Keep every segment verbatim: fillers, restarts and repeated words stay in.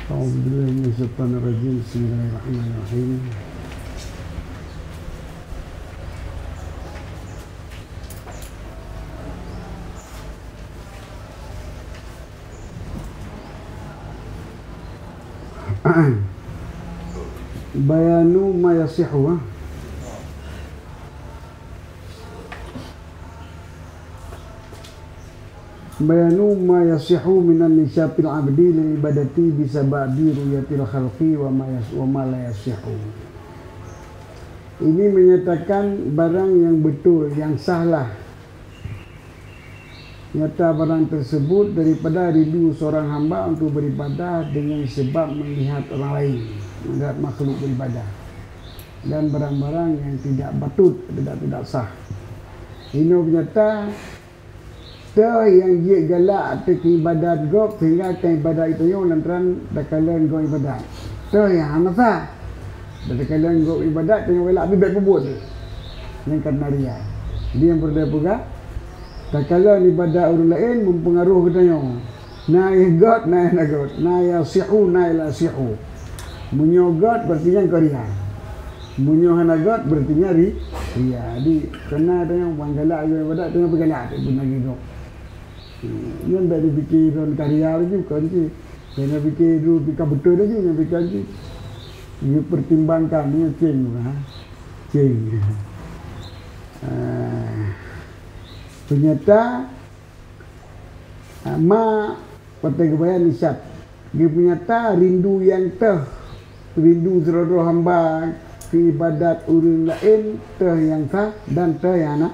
أعوذ بالله من الشيطان الرجيم. بسم الله الرحمن الرحيم. بيان ما يصح، ha? بيان ما يصح من نشاط العبد للعبادة بسبب رؤية الخلق وما يص-، وما لا يصح. Ini menyatakan barang yang betul, yang sahlah. Nyata barang tersebut daripada rindu seorang hamba untuk beribadah dengan sebab melihat orang lain, melihat makhluk beribadah, dan barang-barang yang tidak patut, tidak, tidak sah. Inoe nyata, teuh nyang jeuet galak ateueh keuibadat gob, sehingga keuibadat geutanyoe lantaran takalon gob ibadat. Teuh nyang hana sah. Dan takalon gob ibadat, tanyoe galak, tapi bèk peubuet. Nyan ka na ria. Jadi nyang peureulèe peugah, takalon ibadat ureueng laén mempengaruh geutanyoe. Na nyang göt, na nyang hana göt. Na yasihu, na la yasihu. Meunyoe göt, berarti nyan ka ria. Meunyoe hana göt, berarti nyan ri-, ria. Jadi, keu na tanyoe ban galak ibadat, tanyoe peugalak, beuna lagèe gob. Hmm, nyan bèk neupike droen ka ria laju, kon cit. Bèk neupike droen pih ka beutôi laju, nyan pih kon cit. Neupertimbangkan, nyan céng, ha. Céng. Ah, peunyata, ah, ma, watèe geubayan nisyat. Geupeunyata rindu nyang teuh, rindu sidroe-droe hamba keu ibadat ureueng laén, teuh nyang sah dan teuh nyang hana,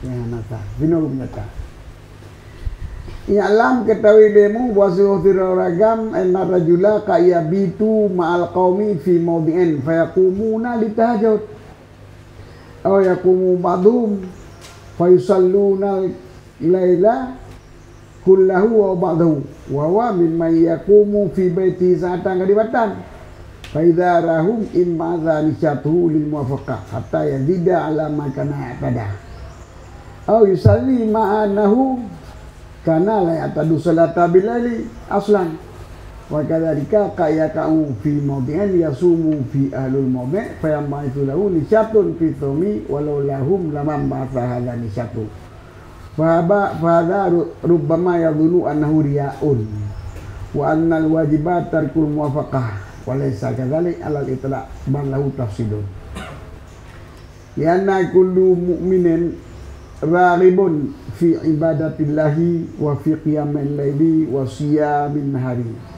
nyang hana sah. Binoe geupeunyata. I'lam, ketahui lemu, bahwa sidroe-droe agam, anna rajula qad yabitu ma'al qaumi fi maudhi'in, fayaqumuna litahajjud. Aw yaqumu ba'dhuhum, fayusalluna laila kullahu aw ba'dahu, wa huwa mimman yaqumu fi baitihi sa'atan qadibatan. Fa idza ra'ahum inba'atha nisyatuhu lil muwafaqah hatta yazida 'ala ma kana i'tada. Aw yusalli ma'a annahu kana la ya'tadu salata bil laili aslan. Wa kadzalika qad yaqa'u fi maudhi'in yasumu fi ahlul maudhi', fa yanba'ithu lahu nisyatun fi shaumi walau lahum lamanba'atha hadza nisyatu. Fa haba-, fa hadza ru-, rubbama yadhunnu annahu riya'un, wa annal wajiba tarkul muwafaqah, wa laisa kadzalik 'alal itlaq, bal lahu tafsilun. Lianna kullu mu'minin raghibun fi ibadatillahi wa fi qiyamil laili wa siyamin nahari.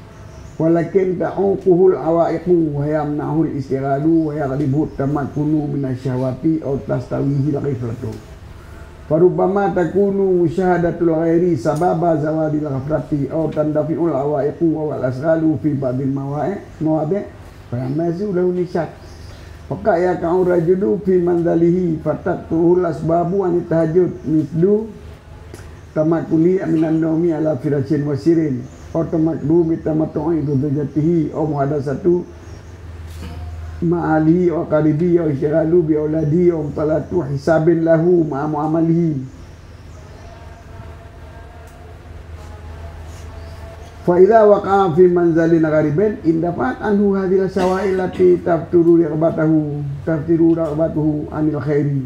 Walakin ta'uquhul awaiqu wa yamna'uhul istighalu wa yaghlibuhu tamakkunu minasyahwati aw tastawihil ghaflatu. Farubbama takunu musyahadatul ghairi sababa zawalil ghaflati aw tandafi'ul awaiqu wal asghalu fi ba'dil mawai-, mawadi', fa yanba'ithu lahu nisyat. Wa qad yaqa'u rajulu fi manzilihi fataqta'uhul asbabu anit tahajjud, mithlu tamakkunihi minan naumi ala firasyin wa saririn, aw tamakkunihi bit tamattu'i bi zawjatihi, aw muhadatsatu ma'a ahlihi wa aqaribihi, aw insyighalu bi auladihi, aw mutala'atu hisabin lahu ma'a mu'amalihi. Fa idza waqa'a fi manzilin gharibin, indafa'at anhu hadhil syahawati allati taftiru raghbatahu, taftiru raghbatahu anil khairi.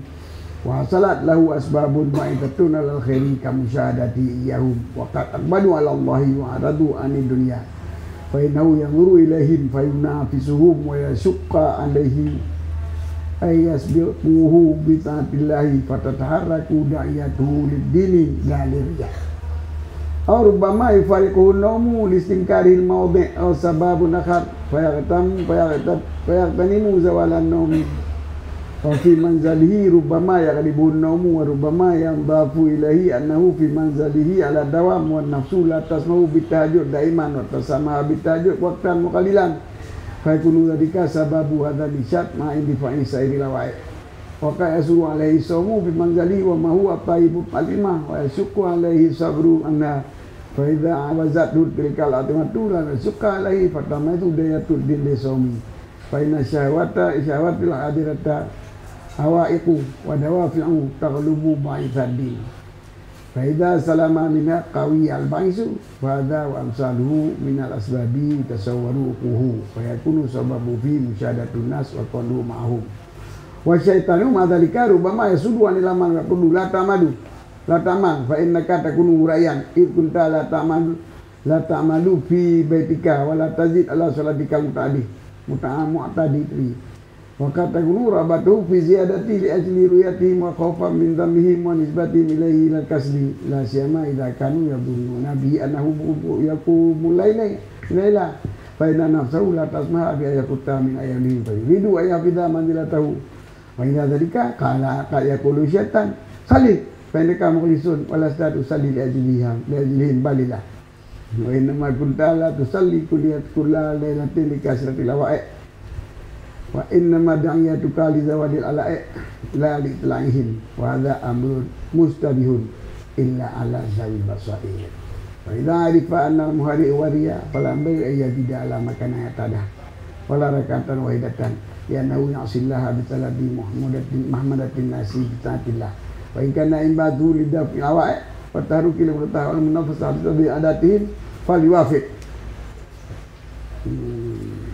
Wa hasalat lahu asbabun ba'ithatun alal khairi ka musyahadati iyyahum, wa qad aqbalu ala Allahi wa aradu anid dunya. Fa innahu yanzuru ilaihim fa yunafisuhum wa yasyaqqa alaihi ay yasbiquhu bi ta'atillahi, fa tataharraku da'iyatuhu lid-dini la lirriya. Aw rubbama yufariquhu an-naumu listinkaril mawdi' aw sababun akhar, fayaghtam-, fayaghtam-, fayaghtanima zawalan naumi. Wa fi manzilihi rubbama yaghlibuhu an-naumu, wa rubbama yudhafu ilaihi annahu fi manzilihi ala dawam, wan nafsu la tasma'u bit tahajjud daiman, wa tasma'u bit tahajjud waqtan wa qalilan. Fa yakunu dzalika sababa hadha nisyat ma'a indifa'i sa'iril awaiq. Wa qad yashuqqu alaihi shaumu fi manzilihi wa ma huwa thayyibul atimah, wa yashuqqu alaihi sabru anha. Fa idza awazathu tilkal atimatu lam yashuqqa alaihi, fa tamaitu dayatud din li shaumi. Fa inna syahwata, syahwatil hadirata awaiqu wa dawafi'u taghlubu ba'itsad din. Fa idza salama minha qawi al-ba'isu, fa hadza wa amsaluhu min al-asbabi tasawwaru wuquhu, fa yakunu sababu fi musyahadatin nas wa qawlu ma'hum. Wa syaitanu ma'a dzalika rubbama yasuddu anil amal wa yaqulu la ta'malu, la ta'mal, fa innaka takunu ra'yan, id kunta la ta'mal, la ta'malu fi baitika, wa la tazid ala salatika muta'addi, muta'a-, mu'tadi. Wa qad takunu raghbatuhu fi ziyadati li ajli ru'yatihim wa khaufan min dhammihim wa nisbatihim ilaihi ilal kasli, la siyama idza kanu yadhunnuna bihi annahu yaqumu laila, laila, fa inna nafsahu la tasmah bi an yaquta min ayyamihim, fa yuridu an yahfidha manzilatahu. Wa inda dzalika qala, qad yaqulu syaitan, "Salli, fa innaka mukhlisun, wa lasta tusalli li ajlihim, li ajlihim, bal lillah." Wa innama kunta la tusalli kulliyat-, kulla lailatin li kasratil awai'. Wa innama da'iyatuka li zawalil ala'i', la li itla'ihim. Wa hadha amrun mustabihun illa ala zawil basair. Fa idza arifa anna al-muhari huwa riya, fala yanbaghi an yazida ala ma kana i'tadah. Wala rak'atan wahidatan, li'annahu ya'sillaha bi talabi muhammadatin, mahmadatin nasi bi taatillah. Wa in kana inbadhu li daf'il awai' wa tahruki li muqtadha wal munafasah bi tabi adatihim, falyuwafiq. Hmm.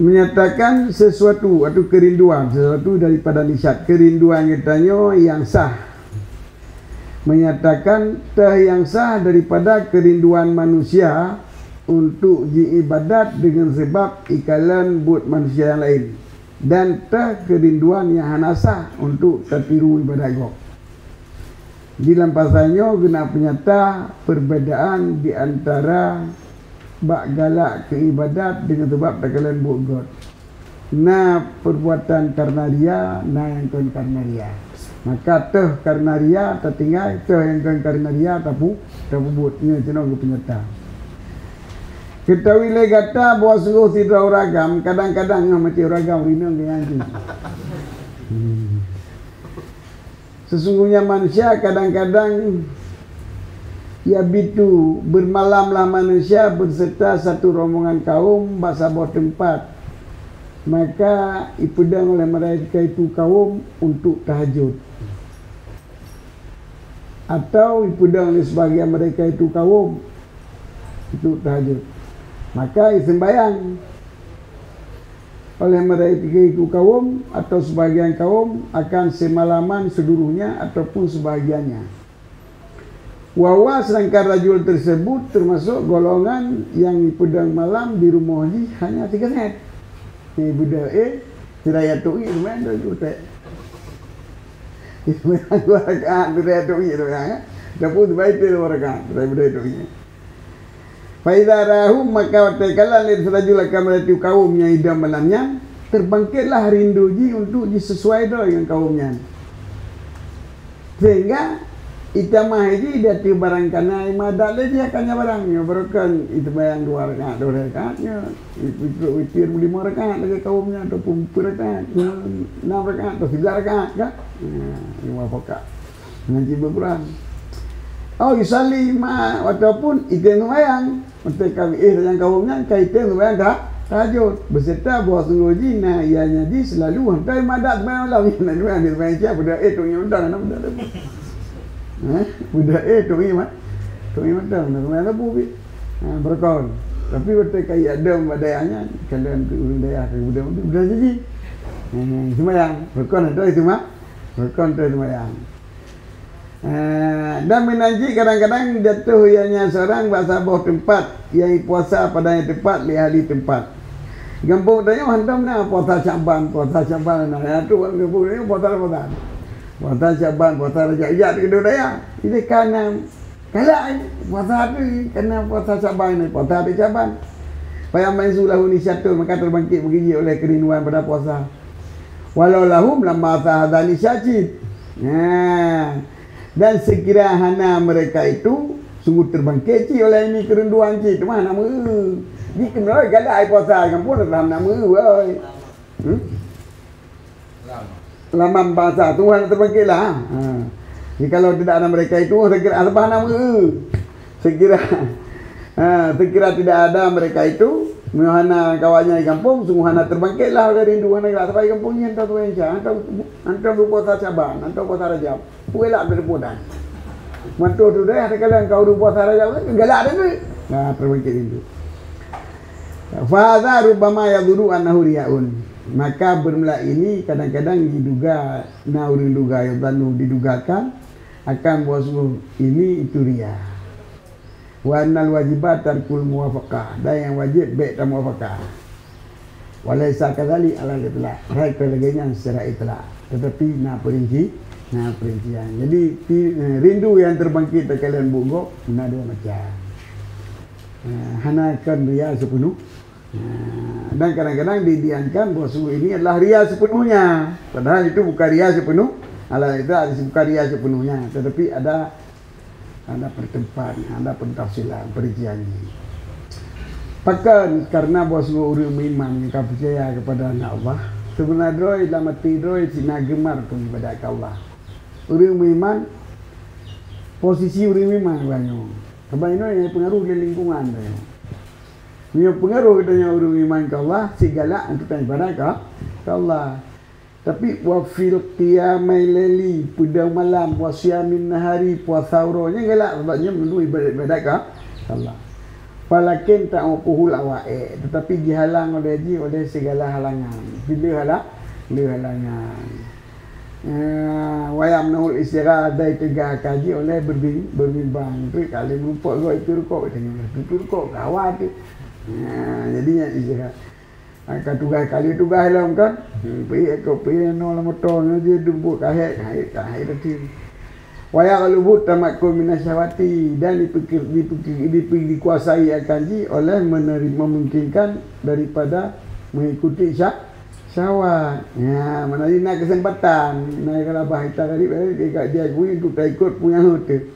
Menyatakan sesuatu atau kerinduan sesuatu daripada nisyat, kerinduan geutanyoe nyang sah. Menyatakan teuh nyang sah daripada kerinduan manusia untuk jiibadat deungon sabab ikalon buet manusia nyang laén, dan teuh kerinduan nyang hana sah untuk tatiru ibadat gob. Di lam pasal nyoe geunak peunyata perbedaan di antara bak galak keu ibadat deungon sabab takalon buet gét. Na perbuatan karena ria, na nyang kon karena ria. Maka teuh karena ria tatinggai, teuh nyang kon karena ria tapu-, tapeubuet. Nyoe keunoe geupeunyata. Keutahui lé gata bahwa sunggoh sidroe ureueng agam, kadang-kadang ngon maté ureueng agam rinong keu nyan cit. Hmm. Sesungguhnya manusia kadang-kadang yabitu, bermalamlah manusia berserta satu rombongan kaum bak saboh teumpat. Maka ipeudong oleh mereka itu kaum untuk tahajud. Atau ipeudong oleh sebahagian mereka itu kaum untuk tahajud. Maka iseumbayang oleh mereka itu kaum atau sebahagian kaum akan semalaman seluruhnya ataupun sebahagiannya. Wa huwa, sedangkan rajul tersebut termasuk golongan yang ipeudong malam di rumoh jih hanya tiga set. Ipeudong, eh, sidroe tu'i lumayan dua juta. Ipeudong dua rakaat, sidroe tu'i lumayan, eh. Tapi sebaik tu dua rakaat, sidroe tu'i. Fa idza ra'ahum, maka watée kalon lé rajul akan meulaju kaum nyang idong malam nyan, terbangkitlah rindu jih untuk jisesuai droe ngon kaum nyan. Sehingga itamah jih di ateueh barang kana imadat lé jih akan nyan barang nyoe, barokon iseumbayang dua rakaat, dua rakaat nyoe, ipeukeuh witir lima rakaat lagée kaum nyan, ataupun empat rakaat, enam rakaat, atau tiga rakaat kan? Nah, lima rakaat. Ngaji berkurang. Oh, yusalli ma, ataupun item sembahyang. Untuk kami, eh, yang kaum nyan, ka item sembahyang ta-, tahajud. Beserta bahwa sungguh jih, nah, ianya jih selalu hantar imadat sembahyang malam. Nak sembahyang, dia sembahyang siap, budak, eh, tok nyoe dah, nak budak. Eh, budak, eh, tok nyoe, tok nyoe dah, nak sembahyang lampu, pi. Ha, berkon. Tapi betul kaya ada badai nyan, kalian tu urang dayah ke budak, budak jadi. Eh, sembahyang, berkon ada itu mah. Berkon tu sembahyang. Eh, dan meunan jih kadang-kadang jatuh ianya seorang bak saboh teumpat, nyang puasa pada nyang teumpat lé ahli teumpat. Gampông tanyoe hantom na puasa Syaban, puasa Syaban na. Ya tu gampông tanyoe puasa Ramadan. Puasa Syaban, puasa Rajab, ijak di daya. Jadi kana kalai puasa tu, kana puasa Syaban ni, puasa di Syaban. Fa ya'mazu lahu nisyatun, maka terbangkit bagi jih oleh kerinduan pada puasa. Walau lahum lama sahadani syajid. Nah, dan sekira hana mereka itu, sungguh terbangkit cit oleh ini kerinduan cit. Teuma hana meu. Di keunong galak ai puasa, gampông dah hana meu, woi. Hmm? Lama bahasa, Tuhan terbangkitlah. Ha. Jadi kalau tidak ada mereka itu, sekira hana meu. Sekira, ha, sekira tidak ada mereka itu, Meunyoe hana kawan nyan di gampông, sunggoh hana teubangkét lah oleh rindu, hana galak sabai gampông nyan, hantom sabai Isya, hantom, hantom puasa Syaban, hantom puasa Rajab. Peue galak teupeue dan. Mantöh tu deh, takalon ka ureueng puasa Rajab, galak dah tu. Nah, teubangkét rindu. Fa hadza rubbama yadhunnu annahu riyaun. Maka bermula ini kadang-kadang diduga, na ureueng duga, yadhunnu, didugakan akan bahwa sunggoh ini itu riya. Wa annal wajiba tarkul muwafaqah, dan nyang wajéb bèk tamuwafaqah. Wa laisa kadzalik alal itlaq, hai ka lagèe nyan secara itlaq, tetapi na perinci, na perincian. Jadi, ti-, eh, rindu nyang teubangkét takalon buet gob na dua macam. Eh, hana kon riya seupeuneuh. Eh, dan kadang-kadang didiankan bahwa sunggoh ini adalah riya seupeuneuhnya. Padahal itu bukan riya seupeuneuh, alal itlaq bukan riya seupeuneuhnya, tetapi ada Ada peuteumpat, ada peutafsilan, peurincian jih. Pakon? Karena bahwa sunggoh ureueng meuiman nyang ka peucaya keupada Aneuk Allah, seubeuna droe lam até droe sina geumar peuibadat keu Allah. Ureueng meuiman, posisi ureueng meuiman uroe nyoe. Saban inoe nyang peungaroh lé lingkungan tanyoe. Meunyoe peungaroh geutanyoe ureueng meuiman keu Allah, sigalak untuk tan ibadat keu, keu Allah. Tapi, "Wa fil qiyamil laili", peudong malam, "wa siyamin nahari", puasa uroe, nyan galak, sabab nyan meunurot ibadat, ibadat ka Allah. Walakin ta'uquhul awaiq, tetapi jihalang oleh jih oleh segala halangan. Pi le hala-, le halangan. Eh, wa yamna'ul isytighal, dan iteugah akan jih oleh berbi-, berbimbang. Tu kali meurukok, gok itu rukok, katanya, "Itu rukok, kawan tu." Ha, jadi nyan isytighal. Ha, ka tugaih kali tugaih lom kan. Hmm, pi, ka pi nyoe lam moto nyoe jih dumpuk kahek, kahek, kahek tadi. Wa yaghlubu tamakkun minasyahwati, dan dipikir, dipikir, dipi-, dikuasai akan jih oleh menerima, memungkinkan daripada mengikuti syah-, syahwat. Ya, mana na kesempatan, na galabah ita tadi, eh, dia, dia akui untuk tak ikut punya hati.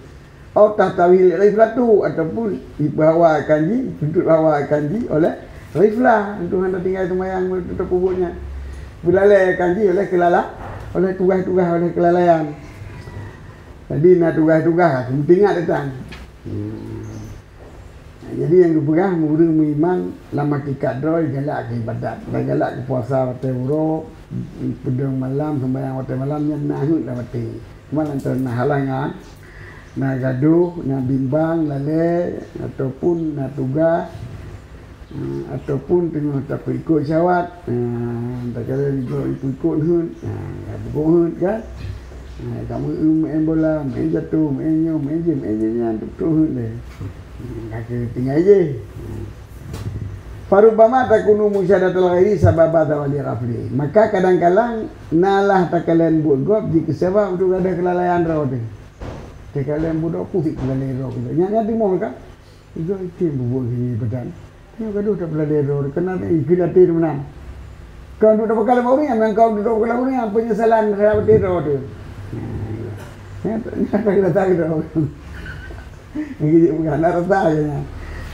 Au tahtawihil ghaflatu, ataupun dipeuhawa akan jih, tuntut hawa akan jih oleh ghaflah, untuk hana tinggai seumayang, tutup kubur nyan. Peulalai akan jih oleh keulala-, oleh tugaih-tugaih, oleh keulalaian. Jadi, na tugaih-tugaih, meuingat datang. Hmm. Jadi, nyang geupeugah, ureueng meuiman lam hakikat droe galak keu ibadat, dan galak keu puasa watèe uroe, peudong malam, seumayang watèe malam, nyan na heuet lam até. Cuma lantaran na halangan, na gadoh, na bimbang, lalè, ataupun na tugaih, eh, ataupun teungoh tapeuikot syahwat, eh, takalon ikot, ipeuikot heuet, eh, ya, peuikot heuet kan. Eh, ka meu-, meu'en bola, meu'en jatoh, meu'en nyoe, meu'en jih, meu'en jih nyan, trok-trok heuet lé. Eh, ka keuh tinggai jih. Farubbama takunu musyahadatul ghairi sababa zawali ghafli. Maka kadang-kadang na lah takalon buet gob jih keu sabab untuk gadôh keulalaian droe teuh. Takalon buet gob pih keulalaian droe teuh. Nyan, nyan timoh kan? Igoe item bubuet gini badan. Nyoe gadôh tapeulalai droe teuh, keunan ikheun até teuh meunan. Kon duek tapeugah lé ureueng, nyang kon duek tapeugah lé ureueng, penyesalan terhadap até droe teuh. Nyan, nyan, nyan, nyan, nyan, nyan. Nyan, nyan, nyan, nyan, nyan. Nyan, nyan, nyan, nyan.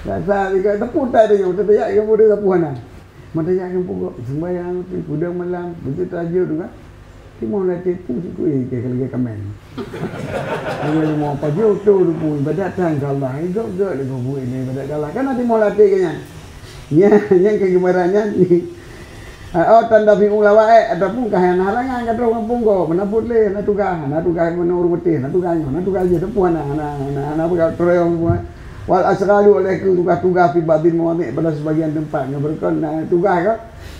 Rasa juga teupeue utai tanyoe, teupeue jak ilmu dia teupeue hana. Mata jak ilmu pokok, sembahyang tu, peudong malam, beutôi tahajud tu kan. Timoh lam até peue sikue, eh, ka lagèe kamen. Lagèe leumo pajoh tu, tu peue, ibadat tan keu Allah. Gèt-gèt lé buet nyan ibadat keu Allah. Kan na timoh lam até geuh nyan. Nyan, nyan keugeumbaran nyan. Ah, oh, tanda fi ulama, eh, ataupun ka hana halangan ka trok gampông gob, meunan buet lé, hana tugaih, hana tugaih meunan ureueng beutih, hana tugaih nyoe, hana tugaih jih, teupeue hana, hana, hana, hana peugah troyong semua. Wal asyghalu, oleh keu tugaih-tugaih fi ba'dil mawadhi', pada sebagian teumpat. Nyoe beureukan na tugaih ka,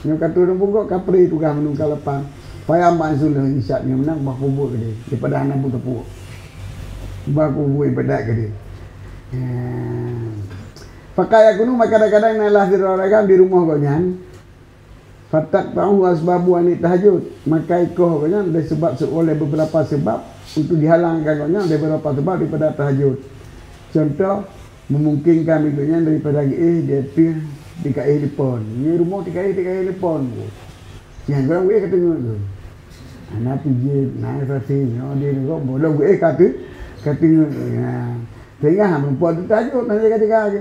nyoe ka trok gampông gob, ka pré tugaih meunungka lapang. Fa ya'mazu lahu insyad, nyoe meunan bah kubu keudeh, daripada hana buet teupeue. Bah kubu ibadat keudeh. Ya. Faqad yakunu, maka kadang-kadang na lah sidroe ragam di rumoh gobnyan. Fataqta'uhu asbabu anit tahajud, maka ikoh gobnyan oleh sebab, oleh beberapa sebab untuk dihalangkan gobnyan oleh beberapa sebab daripada tahajud. Contoh, memungkinkan gobnyan daripada geuéh di ateueh tikaéh lipon. Nyoe rumoh tikaéh, tikaéh lipon. Nyang gobnyan geuéh ka teungeut tu. Hana pijéh, na sasi, nyoe di nurok, boh lom geuéh ka teu-, ka teungeut. Ya. Sehingga ha, meureumpok teu tahajud, hana jaga-jaga lagi.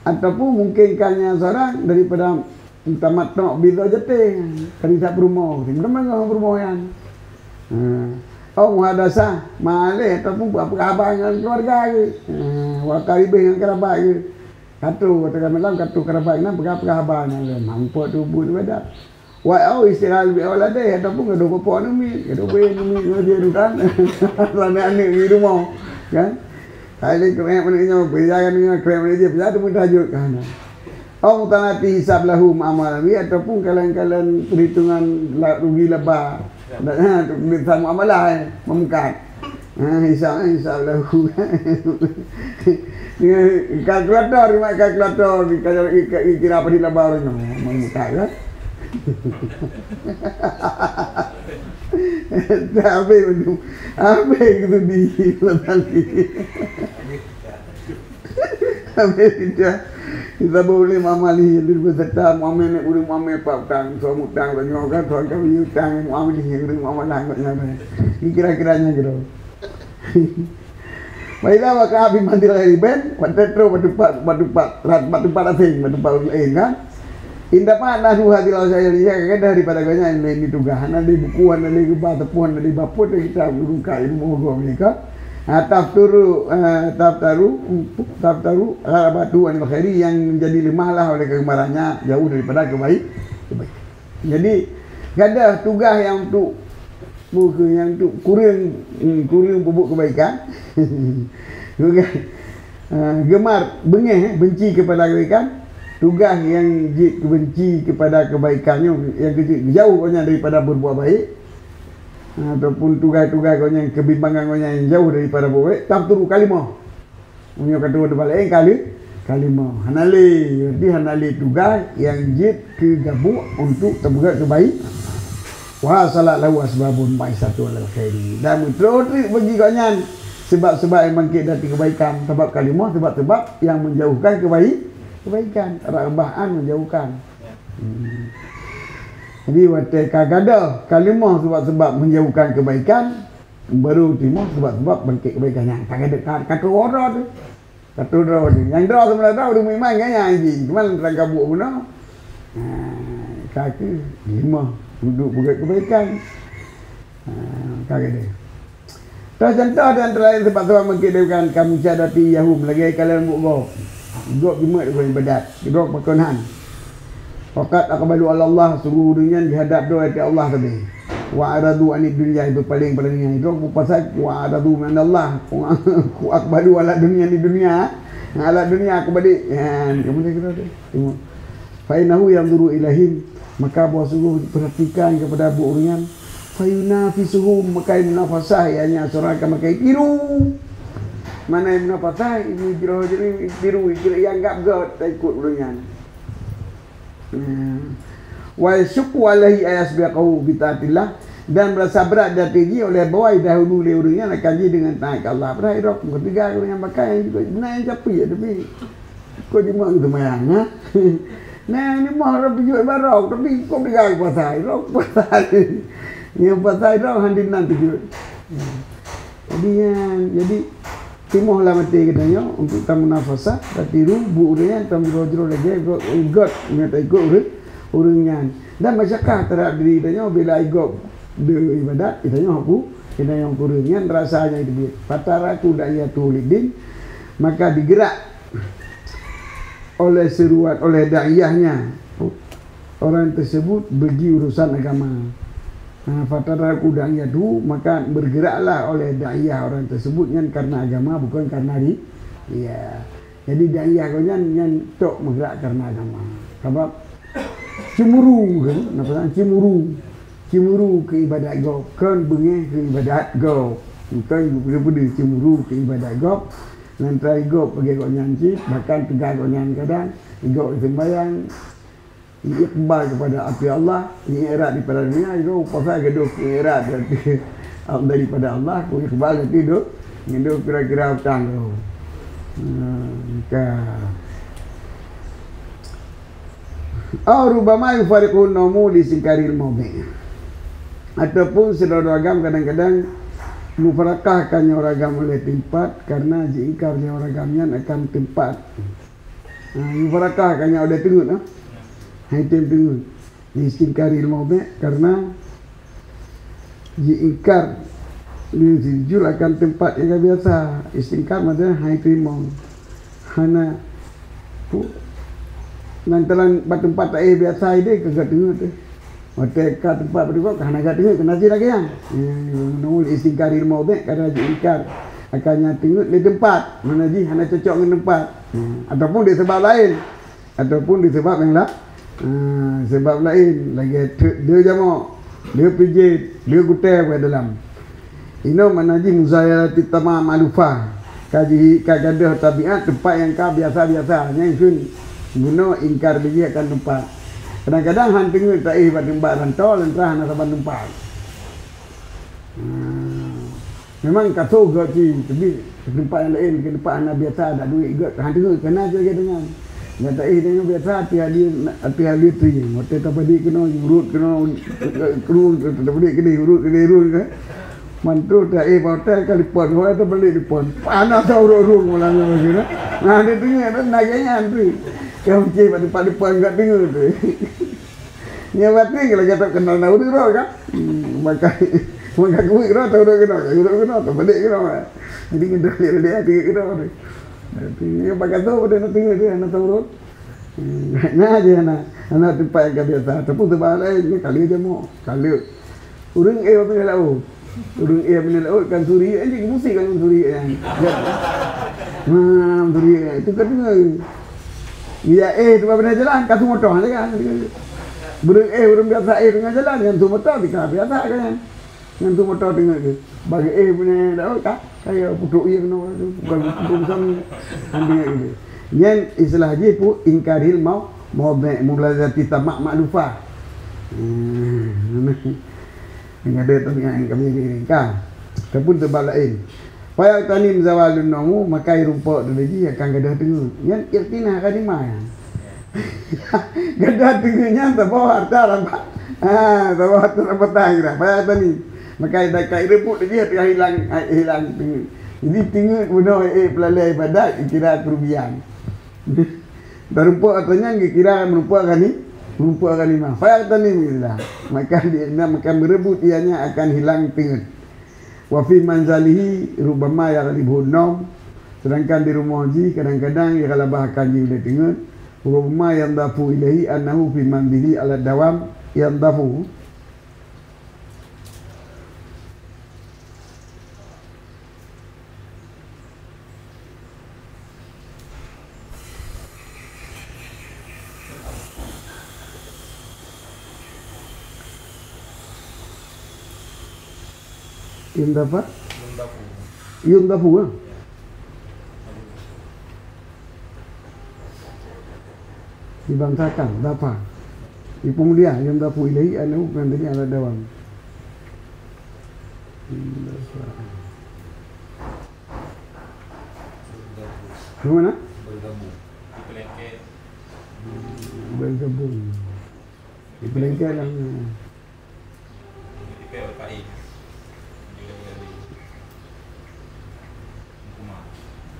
Ataupun mungkin kan nyang seorang daripada tamattu' bi zaujatih, ka di that peurumoh, si meuteumé ngon peurumoh nyan. Ha. Oh, muhadasah, malèh ataupun peugah-peugah haba ngon keuluwarga geuh. Ha, wa qaribih ngon keurabat geuh. Ka troh, ka troh malam, ka troh karabat nyan, peugah-peugah haba nyan lom. Hang po teuh buet ibadat. Wa au isytighal bi auladih, ataupun gadôh bapak namiet, gadôh bèe namiet ngon dia tu kan. Lama aneuk di rumoh, kan. Hai lé krek aneuk nyoe, bèe kan nyoe, krek aneuk dia, bèe tu pun tahajud kan. Au mutanati hisab lahu ma'amal, ataupun kalon-kalon perhitungan la-, rugi laba. Dak, ha, tu duit sama amalah, eh, memukat. Ha, hisab, eh, hisab lahu. Dengan kalkulator, dengan kalkulator, di, di, di, kira apa di laba orang nyoe, memukat, kan? Tak habis tu. Habis tu di, tadi. Habis kita, kita boleh mamali, di beserta muamil, ureueng muamil, pak utang, suami utang, tanyoe kan, tuan kami utang, muamil, ureueng muamil, angkot nyan. Ni kira-kiranya gitu. Baiklah, maka abi mantil ghairi bain, watèe troh bak teumpat, bak teumpat, bak teumpat asing, bak teumpat ureueng laén kan. Indama nahnu hadil asyair, ya, kan daripada gobnyan laén di tugaih, hana di buku, hana di geuba teupeu, hana di bapot, di kitab, guru ka ilmu agama ni kan. Ha, tafturu, eh, taftaru, taftaru gharabatu anil khairi, yang menjadi lemahlah oleh kegemarannya jauh daripada kebaik-, kebaikan. Jadi, gadoh tugaih nyang untuk, bukan nyang untuk kureueng, hmm, kureueng peubuet kebaikan. Tugaih, eh, gemar, beungéh, eh, benci kepada kebaikan. Tugaih nyang jeuet benci kepada kebaikan nyoe, nyang jeuet jauh gobnyan daripada berbuat baik. Ataupun tugaih-tugaih gobnyan, kebimbangan gobnyan nyang jauh daripada buet, tafturu kalimah. Meunyoe ka tuwoe teubalik, eh, kali-, kalimah. Hana lé, berarti hana lé tugaih nyang jeuet keu gabuk untuk tapeugét keubaik. Wa salat lahu asbabun maisatu alal khairi. Dan meutrok treuk bagi gobnyan sebab-sebab nyang bangkét dari kebaikan. Sabab kalimah, sebab-sebab nyang menjauhkan kebaik-, kebaikan. Raghbah an menjauhkan. Hmm. Jadi, watèe ka gadoh kalimah sebab-sebab menjauhkan kebaikan, baru timoh sebab-sebab bangkét kebaikan nyan. Ka gadoh, ka, ka troh droe tu. Ka troh droe tu. Nyang droe sebenarnya ureueng meuiman nyan nyang jih. Cuman rangka buet bunoe. Ha, ka keu limah. Untuk peugét kebaikan. Ha, ka gadoh. Toh contoh di antara laén sebab-sebab mungkin dia bukan kamu syadati yahum lagèe kalian buet gob. Gob jimat deungon ibadat. Gob pakon han. Faqad aqbalu ala Allah, sungguh ureueng nyan jihadab droe ateueh Allah teuh. Wa aradu anid dunya, itu paling-paling nyan. Droe beupuasa, wa aradu min Allah. Ku aqbalu ala dunya di dunia. Ala dunia aku balik. Ya, kamu ni kita tu. Tengok. Fa innahu yanzuru ilaihim, maka bahwa sungguh diperhatikan kepada buet ureueng nyan, fayunafisuhum, maka munafasah, ianya seorang akan makai tiru. Mana munafasah, ini jroh jadi tiru, kira yang anggap gét, tak ikut ureueng nyan. Hmm. Wa yasyuqqu alaihi ayasbiqahu bi taatillah, dan merasa berat di hati jih oleh bahwa dahulu lé ureueng nyan akan jih dengan taat ke Allah. Padahal irok ketiga ureueng nyan pakai yang juga benar yang capi, tapi Kok jimeu'en seumayang, ha? Nah, ni mah orang pijôh barok, tapi kok peugah puasa, irok puasa. Nyang puasa irok hana nan pijôh. Jadi, nyan, jadi, timoh lam até geutanyoe untuk tamunafasah, tatiru, bu ureueng nyan, tamujroh-jroh lagèe, gét, gét, nyan taikot ureueng, ureueng nyan. Dan masyarakat terhadap diri tanyoe, bila igop de ibadat, geutanyoe aku, geutanyoe kureueng nyan, rasa nyan itu. Fataraku da'iyatu liddin, maka digerak oleh seruan, oleh daiyahnya orang tersebut bagi urusan agama. Ha, fataraku daiyatu, maka bergeraklah oleh daiyah orang tersebut nyan karena agama, bukan karena ri-, ya. Jadi daiyah gobnyan nyan tok meugerak karena agama. Sabab cemburu kan, napa, cemburu. Cemburu keu ibadat gob, kon beungéh keu ibadat gob. Kon peudeuh-peudeuh cemburu keu ibadat gob. Lantaran gob bagi gobnyan cit, bahkan teuga gobnyan kadang, gob seumbayang, iqbal kepada api Allah, i'rad daripada dunia, itu pasal gadoh i'rad daripada Allah, ku iqbal nanti tu, nyan tu kira-kira utang tu. Hmm, ka. Au rubama yufariqun naumu li istinkaril maudhi'. Ataupun sidroe-droe agam kadang-kadang mufarakah kan nyoe ureueng agam oleh teumpat karena jiingkar lé ureueng agam nyan akan teumpat. Ha, mufarakah kan nyoe oleh teungeut, ha? Hai tem teungeut. Li istinkaril maudhi' karena jiingkar, jijul akan teumpat nyang ka biasa. Istingkar maksudnya hai teurimong. Hana, Nan talan bak teumpat taéh biasa idéh ka geuteungeut teuh. Watèe ka teumpat bak teumpat ka hana geuteungeut, keunan cit lagèe nyan. Nyoe istingkari limong bèk ka rajin ingkar. Akan nyan teungeut lé teumpat, mana jih hana cocok ngon teumpat. Ataupun di sebab laén. Ataupun di sebab nyang la-, ah, sebab laén lagèe teuk le jamok, le pijet, le gutèe bak dalam. Inoe makna jih muzayalati tama ma'lufa. Ka ji-, ka gadôh tabiat teumpat nyang ka biasa-biasa, nyan kheun bunoe ingkar lé jih akan teumpat. Kadang-kadang han teungeut taéh bak teumpat rantô lantaran hana saban teumpat. Hmm. Memang ka soe geuh ci, tapi teumpat nyang laén, teumpat hana biasa, dak duek geuh, han teungeut, keunan cit lagèe nyan. Nyang taéh deungon biasa, ateueh aleue, ateueh aleue teuh. Watèe tapadé keunoe, urot keunoe, keunoe, tapadé keudéh, urot keudéh, urot keudéh. Mantong taéh bak hotel ka lipon, hotel tabalek lipon. Panas urot-urot malam nyan lagèe nyan. Nah, dia teungeut, nah, lagèe nyan teuh. Ka meucéh bak teumpat lipon, geuh teungeut teuh. Nyan berarti kalau gata kenal na ureueng droe kan? Hmm, maka, maka kuwit keunoe, taurot keunoe, taurot keunoe, tabalek keunoe. Jadi, ngeudeh lé-lé hati keunoe. Berarti, nyan bak gata pada na teungoh tu, na taurot. Hmm, na je na, na teumpat nyang ka biasa. Ataupun teumpat laén, nyan ka lheueh jamok, ka lheueh. Ureueng éh bak pinah laôt. Ureueng éh bak pinah laôt kan suriek, anjing musik kan suriek nyan. Ya. Ha, suriek nyan. Itu kan dengar. Dia éh tu bak pinah jalan, ka su moto je kan. Ureueng éh, ureueng biasa éh tengah jalan, nyan su moto, tika biasa kan nyan. Nyan su moto tengah tu. Bagi éh bak pinah laôt, ka, kaya putrok ie keunoe tu. Bukan putrok besar ni. Kan dengar gitu. Nyan istilah jih pu ingkaril mau, mau mulazati tamak maklufah. Hmm. Nyang ada tu nyang kami ringka. Ataupun sebab laén. Fayaqtanim zawalun naumu, maka rumpok tu lagi akan gadôh teungeut. Nyan iqtinah ghanimah nyan. Gadôh teungeut nyan saboh harta rampasan. Ha, saboh harta rampasan kira. Fayaqtanim. Maka dak ka ireubot lagi, teuka hilang, hilang teungeut. Jadi teungeut bunoe, eh, peulalai ibadat, kira keurugian. Tarumpok atau nyan geukira meurumpok gani-, meurumpok ghanimah. Fayaqtanim ilah. Maka di, maka meureubot ianya akan hilang teungeut. Wa fi manzalihi rubbama yaghlibuhu naum. Sedangkan di rumoh jih kadang-kadang ia ghalabah akan jih lé teungeut. Rubbama yandhafu ilaihi annahu fi manzilihi ala dawam. Yandhafu. Yundafa? Yundafu. Yundafu, ha? Dibangsakan, dafa. Dipeumulia, yundafu ilaihi annahu fi manzilihi ala dawam. Yundafa. Di mana? Bergabung. Bergabung. Di pelengkek lah.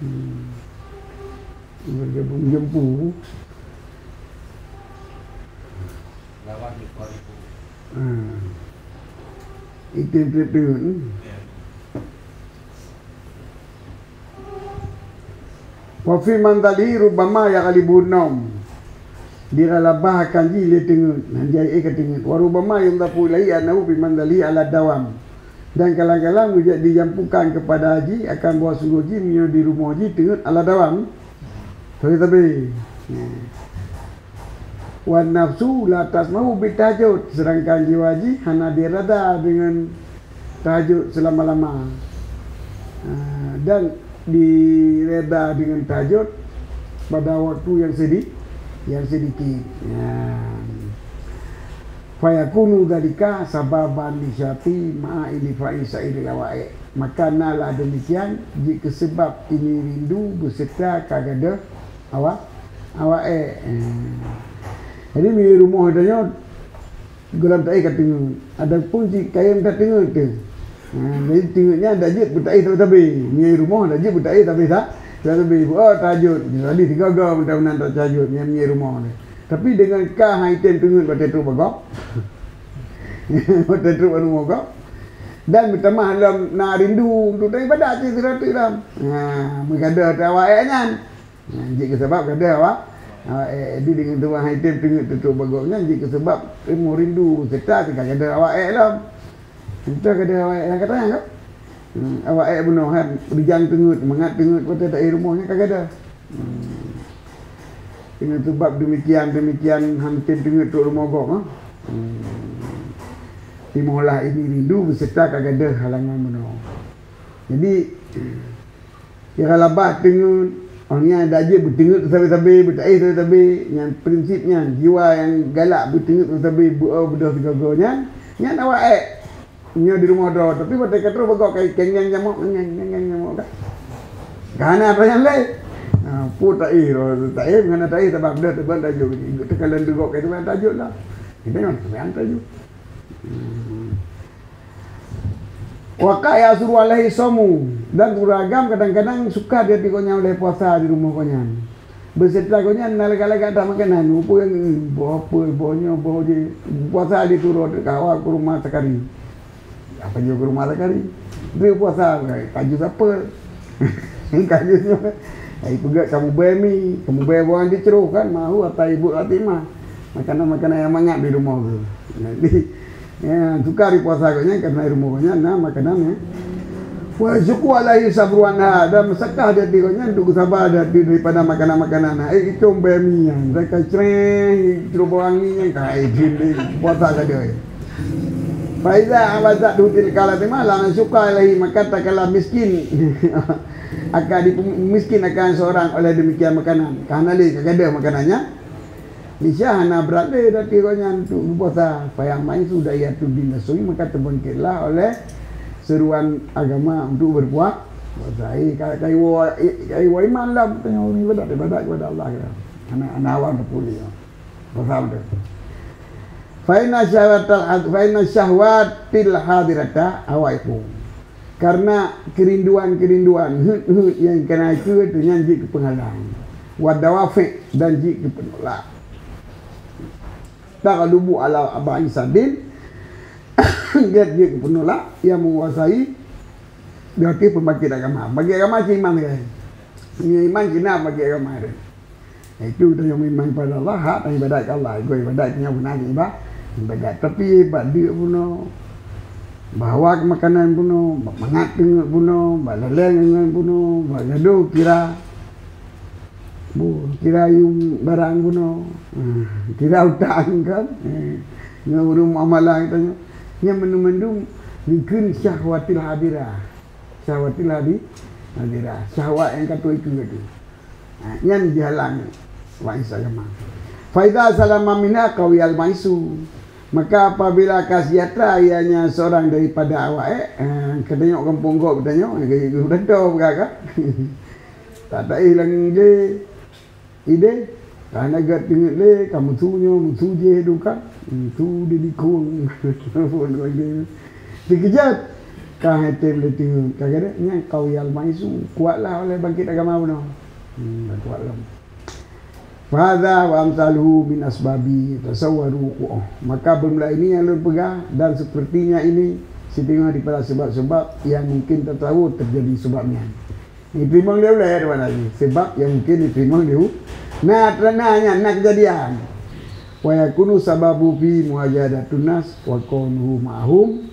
Hmm. Bergabung jempu. Hmm. Itu yang betul. Wa fi manzalihi rubbama yaghlibuhu naum. Di ghalabah akan jih lé teungeut, nan jai éh ka teungeut. Wa rubbama yundafu ilaihi annahu fi manzalihi ala dawam. Dan kadang-kadang meujak dijampukan keupada jih akan bahwa sunggoh jih meunyoe di rumoh jih teungeut ala dawam. Sabe-sabe. Wan nafsu la tasma'u bit tahajjud, sedangkan jiwa jih hana direda dengan tahajud selama-lama. Ah, dan direda dengan tahajud pada waktu yang sedi-, yang sedikit. Ya. Fayakunu dzalika sababan li syati ma'a indifa'i sa'iril awai'. Maka nalah demikian jeuet keu sebab ini rindu beserta ka gadôh awa-, awak ék. Eh. Jadi, di rumoh tanyoe goh lom taéh ka teungeut. Adapun si kayém ka teungeut teuh. Ha, jadi teungeut nyan dak jeuet beutaéh sabe-sabe. Meunyoe rumoh dak jeuet beutaéh sabe-sa-, sabe-sabe. Oh, tahajud. Jadi tiga ga meunan-meunan tahajud, meunyoe rumoh teuh. Tapi dengan ka hai tem teungeut watèe trok bak gob. Watèe trok bak rumoh gob. Dan meutamah lom na rindu untuk ibadat cit sira teuh lom. Ha, meugadôh teuh awak ék nyan. Nah, jeuet keu sabab gadôh awak, Awak ék di deungon tuan hai tem teungeut tutok bagok nyan jih keu seubab ilmu rindu serta teuka gadoh awak ék lom. Entah gadoh awak ék nyang kata nyan kan? Hmm, awak ék bunoe han rijang teungeut, mangat teungeut watée taéh rumoh nyan ka gadoh. Hmm. Dengan sebab demikian, demikian han tem teungeut tutok rumoh gob, ha? Hmm. Timohlah ini rindu beserta ka gadoh halangan bunoe. Jadi, kira labah teungeut, awak nyan dak jeuet beuteungeut sabe-sabe, beutaéh sabe-sabe, nyan prinsip nyan, jiwa nyang galak beuteungeut sabe-sabe, beu-, beudoh sigoe-goe nyan, nyan awak ék. Nyoe di rumoh droe, tapi watée ka troh bagok kai kengeng jamok, kengeng, kengeng jamok ka. Ka hana atra nyang laén. Ha, peue taéh, taéh, hana taéh, tabah beudoh, tabah tajok. Teuka lôn dugok kai tu, tajok lah. Kita memang semayang tajok. Hmm. Wa qad ya'suru alaihi shaumu, dan ureuëng agam kadang-kadang sukar di até gobnyan oleh puasa di rumoh gobnyan. Beserta gobnyan na lagak-lagak that makanan, rupa nyang, eh, boh apel, boh nyoe, boh jih. Puasa di turot, kawa keu rumoh sakari. Apa jih keu rumoh sakari? Dia puasa, kaju sapel. Kaju nyoe. Ai peugah kamu beu mi, kamu beu buang di ceroh kan, mahu atai ibu Fatimah. Makanan-makanan nyang mangat di rumoh tu. Jadi, ya, sukar di puasa gobnyan karena di rumoh gobnyan na makanan, ya. Wa syuku alaihi sabru anha, dan meusakah di até gobnyan untuk sabar di até daripada makanan-makanan. Eh, itu beu mi nyan, mereka cereh, ceroboh mi nyan, kai jin di puasa saja. Fa iza awazat hutil kalatimah, la syuka alaihi, maka takala miskin. Akan dimiskin akan seorang oleh demikian makanan. Karena lé ka gadoh makanan nyan. Isya hana brat lé di até gobnyan untuk puasa. Fa ya'ma'isu da'iyatud din nasuhi, maka teubangkitlah oleh seruan agama untuk berpuasa. Puasa. Eh, ka, ka iwoe, eh, ka iwoe iman lam, tanyoe ibadat, ibadat kepada Allah kita. Hana, hana awak teupuli. Puasa beutôi. Fa inna syahwatal had-, fa inna syahwatil hadirata awaiqu. Karena kerinduan-kerinduan, heuet-heuet nyang kana keue tu nyan jeuet keu peunghalang. Wa dawafi', dan jeuet keu peunolak. Taghlubu ala ba'isadin, gét jeuet keu peunolak, yang menguasai, berarti pembangkit agama. Pembangkit agama cit iman sagai. Nyoe iman cit na pembangkit agama tu. Itu tanyoe meuiman kepada Allah, hak tanyoe ibadat keu Allah. Igoe ibadat tanyoe beuna iba-, ibadat. Tapi bak deuk bunoe, bak hawa keu makanan bunoe, bak mangat teungeut bunoe, bak laleng ngon bunoe, bak gadoh kira. Bu, kira yum barang bunoe. Ah, kira utang kan. Eh, ngon ureueng muamalah tanyoe. Nyan mandum-mandum dikeue syahwatil hadirah. Syahwatil hadi-, hadirah. Syahwat nyang ka tuju tu. Ha, nyan jihalang bak Isa agama. Fa idza salama minha qawiyal maisu. Maka apabila ka sejahtera ianya seorang daripada awak ék, ha, ka tanyok gampông gob tanyok, ha, ka geutanyoe peugah ka. Tak taéh lagi lé idéh. Ka hana gét teungeut lé, ka meusu nyoe, meusu jéh duka. Meusu di likung. Sikeujeuet. Ka hai tem lé teungeut, ka gadek nyan qawiyal maisu, kuatlah oleh bangkit agama bunoe. Hmm, kuat lom. Fahadha wa amsaluhu min asbabi tasawwaru wuqu'uh. Maka bermula ini yang lôn peugah dan sepertinya ini siteungoh daripada sebab-sebab yang mungkin tasawur terjadi sebab nyan. Jiteurimong lé ulèe teuma lagi, sebab nyang mungken jiteurimong lé u-, na teurana nyan, na keujadian. Wa yakunu sababu fi muwajadatun nas wa kaunuhu ma'ahum,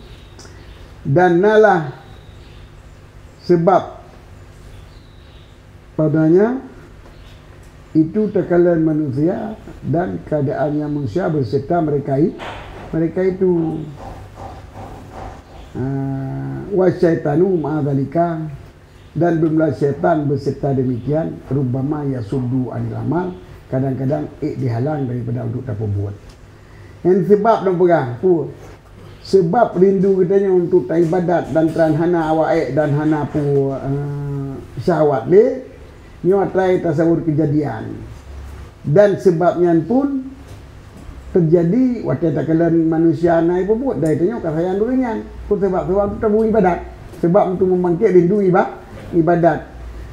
dan nalah sebab padanya itu takalon manusia dan keadaannya manusia beserta mereka i-, mereka itu. Ah, wa syaitanu ma'a dzalika, dan bermula syaitan beserta demikian, rubbama yasuddu anil amal, kadang-kadang ék dihalang daripada untuk tapeubuet. Nyan sebab lôn peugah, peue? Sebab rindu geutanyoe untuk taibadat dan teuran hana awak ék dan hana peue, eh, syahwat lé, nyoe atra tasawur keujadian. Dan sebab nyan pun teujadi watée takalon manusia na jipeubuet, dan tanyoe ka sayang duri nyan. Peue sabab? Sabab untuk tabu ibadat. Sabab untuk meubangkét rindu iba-, ibadat.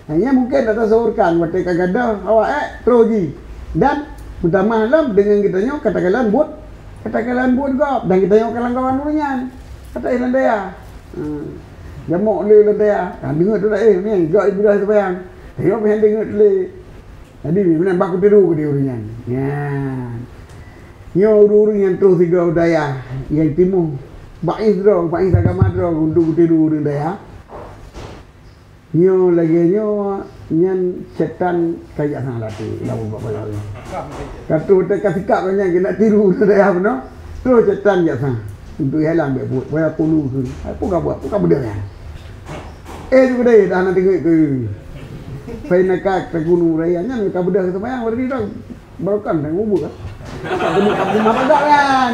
Hanya mungken dak tasawurkan watée ka gadôh awak ék troh jih. Dan meutamah lom deungon geutanyoe ka takalon buet, ka takalon buet gob dan geutanyoe ka langgawan duri nyan. Ka taéh lam daya. Hmm. Jamok lé lam daya. Ka deungeut tu dak éh, meunan gob ibadat teubayang. Tanyoe meunan deungeut lé. Jadi, meunan bah kutiru keu ureuëng nyan. Nyan. Nyoe ureuëng-ureuëng nyang troh sigoe dayah nyang timu. Bak éh droe, bak éh agama droe untuk kutiru ureuëng dayah. Nyoe lagée nyoe nyan syaitan kajak sang lati lam ubak bala nyoe. Ka troh teuka sikap nyan keuneuk tiru ureuëng dayah bunoe. Troh syaitan jak sang. Untuk halang bék buet. Waya kulu keu. Apa ka buat? Apa ka beudeuh nyan? Eh, tu keudeh dah na teungeut keu. Fa innaka takunu raya nyan ka beudeuh seumayang berarti dah. Barokah dan ngubur kan. Tapi tak pernah padak kan.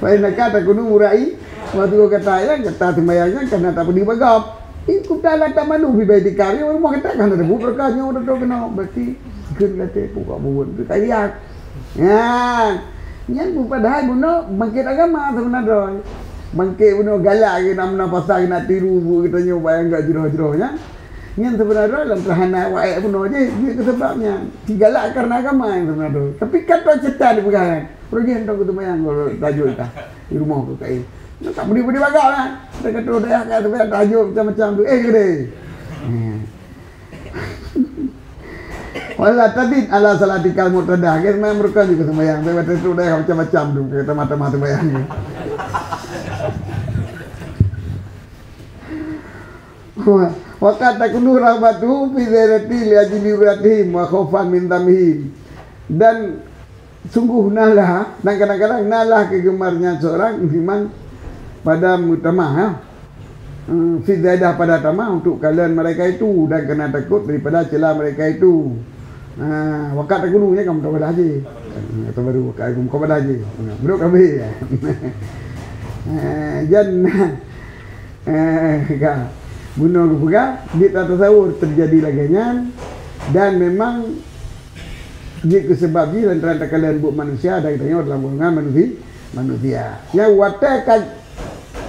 Fa innaka takunu murai. Waktu kata ya kata seumayang nyan karena tak pedih bagap. Iku dalam tak manu bi bai dikari rumah kata kan ada buat berkah nyoe udah kena berarti kena kata pokok buat tu kaya. Ya. Nyan pun padahai bunoe bangkit agama sebenarnya. Bangkit bunoe galak ke nak meunan pasal nak tiru bu kita nyoe bayang gak jroh-jroh nyan. Nyan sebenarnya lam terhana waek bunoe je, dia ke sebab nyan. Digalak karena agama yang sebenarnya. Tapi kata cerita dipegang. Pergi hantar ke temayang kalau tajuk dah. Di rumah ke kain. Nak tak beri-beri bagak lah. Kita kata dayah kat sebenarnya tajuk macam-macam tu. Eh, gede. Hmm. Wala tadid ala salatikal muqtadah. Kan memang mereka juga sembahyang. Tapi waktu itu dah macam-macam tu. Kata mata-mata sembahyang tu. Wa qad takunu raghbatuhu fi ziyarati li ajli ru'yatihim wa khaufan min dhamihim. Dan sungguh nalah, dan kadang-kadang nalah keugemarnya seorang memang pada meutamah, ya. Hmm, fi zaidah pada tamah untuk kalian mereka itu dan kena takut daripada celah mereka itu. Ha, wa qad takunu nya kamu tahu dah je. Ha, kata baru, kamu kau dah je. Ha, belum kami ya. Ha, jan, eh, ka. Bunoe geupeugah, di tasawur terjadi lagée nyan dan memang jeuet keu sebab jih lantaran takalon buet manusia dan geutanyoe dalam golongan manusi-, manusia. Nyang watée ka,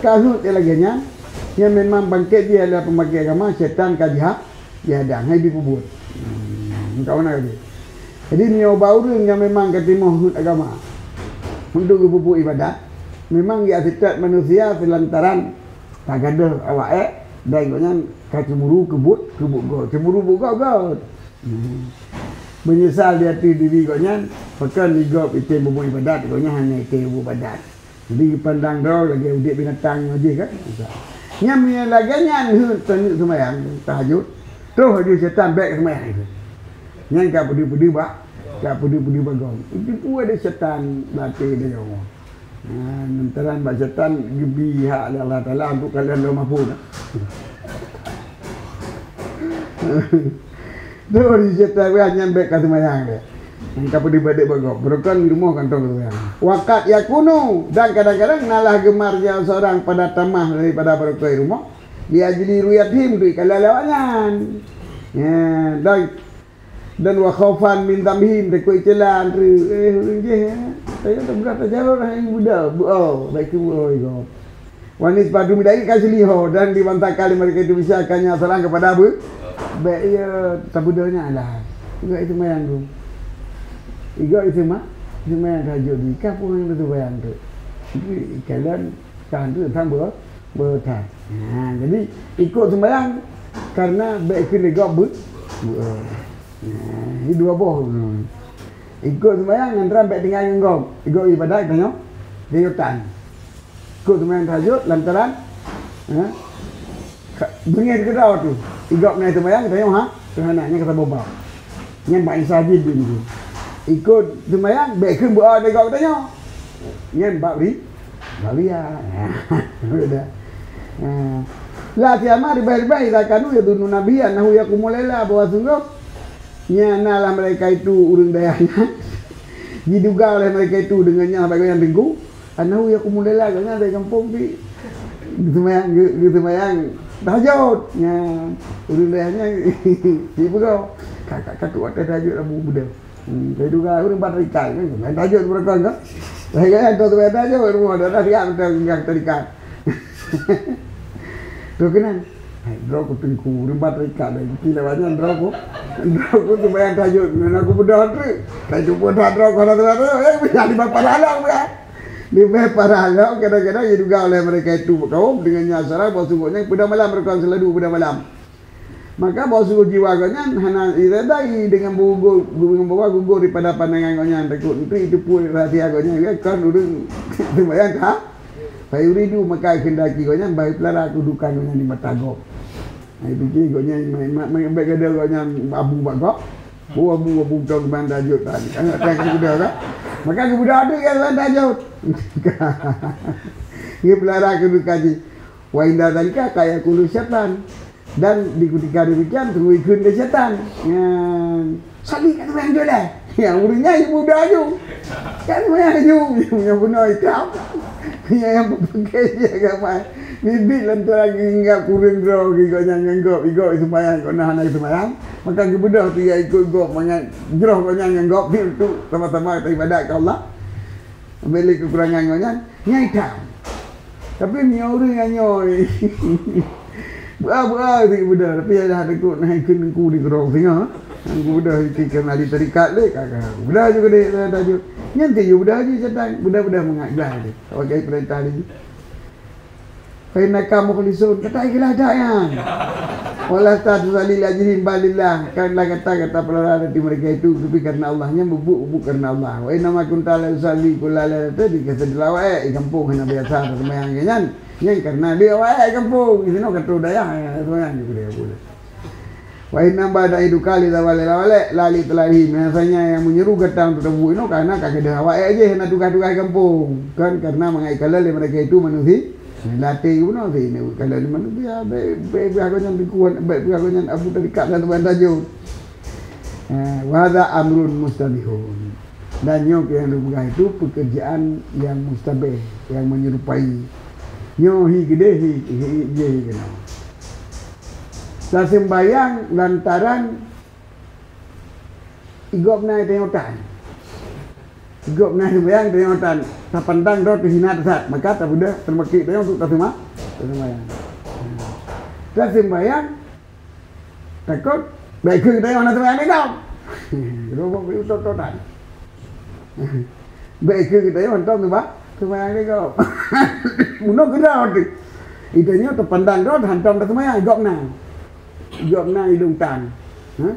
ka heuet lagée nyan, nyang memang bangkét jih adalah peumaké agama, syaitan ka jiha-, jihadang, hai jipeubuet. Hmm, kawan lagée. Jadi, nyoe bak ureuëng nyang memang ka timoh heuet agama untuk geupeubuet ibadat, memang ya sifat manusia seulantaran tagadôh awak ék dan gobnyan ka ceumuru keu buet, keu buet gét. Ceumuru buet gét, gét. Hmm. Meunyeusal di ateueh diri gobnyan, pakon di gob item buet ibadat, gobnyan hana item buet ibadat. Jadi geupeupandang droe lagée udeb binatang nyoe jih kan. Nyan meunyoe lagée nyan heuet taneuk seumayang tahajud, troh laju syaitan bék seumayang itu. Nyan ka peudeuh-peudeuh bak, ka peudeuh-peudeuh bak gob. Itu pun ada syaitan latih dia. Ha, lantaran bak syaitan geubi hak lé Allah Taala untuk kalian lom apui. Duri syaitan weh nyan bék ka seumayang deh. Nyang ka peudeuh badek bak gob. Barokon di rumoh kantong seumayang. Wa qad yakunu, dan kadang-kadang nalah geumar jih seorang pada tamah daripada barokon di rumoh. Li ajli ru'yatihim, untuk ikalon lé awaknyan. Ya, dan Dan wa khaufan min dhamihim, takot celah, eh, ureuëng jih, eh. Tapi tak mudah tajarah dah yang muda. Bu-, oh, baik tu, oh, igo. Wa nisbatu min dhalika siliho, dan dibantakan lé mereka itu bisa akannya serang kepada Abu. Baik, ya, tabudahnya lah. Juga itu mayang tu. Igo itu mah, itu mayang tahajud di. Kah pun yang tu bayang tu. Jadi, kalian, kah tu, tambah. Beuthat. Ha, jadi, ikot sumbayang karena bék keu lé gob beu-, beu-, ha, ini dua boh. Ikot sumbayang ngon teuram bék tinggai ngon gob. Ikot ibadat tanyoe, geuyotan. Ikot sumbayang tahajud lantaran, ha, ka-, beungéh keudroe tu. Ikot meunai sumbayang tanyoe, ha, keuhana nyang kata boba. Nyan bak insajid di nyoe. Ikot sumbayang, bék kheun beu-, oh, lé gob tanyoe. Nyan bak ri-, bak riya. Udah. Ha. La siyama ribah-ribah idza kanu yadhunnu nabi annahu yaqumu laila, bahwa sungguh nyang na lah mereka itu ureuëng dayah nyan. Jiduga oleh mereka itu deungon nyan sabai nyang teungku. Annahu yaqumu laila, gobnyan dari gampông pi. Geuseumayang, ge-, geuseumayang tahajud. Nya, ureuëng dayah nyan, jipeugah, "Ka, ka, ka tu watée tahajud Abu Buda." Hmm, jadi dua ureuëng bat tarikat, kan? Main tahajud beureukan, kan? Saya kan, tu seumayang tahajud, rumah dah, dah siap, dah, dah tarikat. Tu keunan. Hai, droe ku teungku, ureuëng bat tarikat, dah, kita lewat nyan, droe ku. Droe ku seumayang tahajud, ngon aku beudôh tu. Kai tu pun dah droe ku, dah, dah, dah, eh, bisa di bapa dalam, kan? Leubeh parah lom, kadang-kadang diduga oleh mereka itu kaum dengan nyan seorang bahwa sungguhnya pada malam mereka selalu pada malam. Maka bak sigoe jiwa gobnyan hana iredai deungon beugugur, deungon bahwa gugur daripada pandangan gobnyan, takot nanti itu pun rahsia gobnyan, ya kan, ureuëng seumayang ka. Fayuridu, maka kehendaki gobnyan, bak peulara keududukan gobnyan di mata gob. Nah, itu ji gobnyan, ma-, ma-, ma-, bak gada gobnyan abu bak gob. Bu abu, abu tong ban tajut tan. Kan tak kena gada kan? Maka geubeudôh tu kan ban tajut. Dia peulara keududukan ji. Wa inda zalika kaya kulu syaitan. Dan di ketika demikian, teungui kheun lé syaitan. Nyan, "Sali kat seumayang jolai." Ya, ureuëng nyan ibu dah aju. Kat seumayang aju. Yang beuna hitam. Yang, yang berpakaian dia agama. Bibit lantaran ingat kurang droe, igok nyan ngon gob, igok seumayang, kok nah hana seumayang. Maka geubeudôh tu ya ikut gob, mangat jroh gok nyan ngon gob, tu sama-sama kita ibadat ke Allah. Ambil lé kekurangan gobnyan, nyan itam. Tapi meunyoe ureuëng nyang nyoe, beu-a-beu-a teuk beudôh, tapi dah takot na ikheun teungku di keudroe singoh. Teungku beudôh iti keu ahli tarekat lé, ka, ka, beudôh ju keudeh, beudôh ju. Nyan ti ju beudôh ju syaitan, beudôh-beudôh mangat gleh lé. Awak kai peurintah lé. Fa innaka mukhlisun, kata ikhlas dak nyan. Wala tatusalli li ajrihim bal lillah, kan lah kata, kata peulara di mereka itu, tapi karena Allah nyan bubuk-bubuk karena Allah. Wa inna ma kunta la tusalli kulla lailatin, di kata di lawak, eh, di kampung hana biasa seumayang nyan. Nyan karena dia awak, eh, kampung, di sinoe kata dayah, eh, seumayang juga dia boleh. Wa inna ba'da iduka li zawali lawale, la li talarihi. Biasanya yang menyeru gata untuk tabu inoe karena ka keudeh awak, eh, jih na tugas-tugas kampung. Kan karena mangat ikalon lé mereka itu manusia. Latih guna sih, ni kalau di mana dia, baik, baik, baik, aku nyan dikuat, baik, baik, aku nyan Abu tadi kat dan tuan tajuk. Eh, wa hadza amrun mustabihun. Dan nyoe yang dipeugah itu pekerjaan yang mustabih, yang menyerupai. Nyoe hi gede, hi, hi, hi, hi, kena. Tasembayang lantaran igop na tanyoe tan. Igop na sembayang tanyoe tan. Tapandang droe teuhina teusat, maka tabeudôh teumaklik tanyoe untuk tasema-, tasembayang. Tasembayang, takot, baik keu tanyoe hana sembayang lé gob. Droe boh utot-utotan. Baik keu tanyoe hantom semba-, sembayang lé gob. Bunoe keudroe teuh. Itanyoe tapandang droe hantom tasembayang, igop na. Igop na ilong tan. Ha?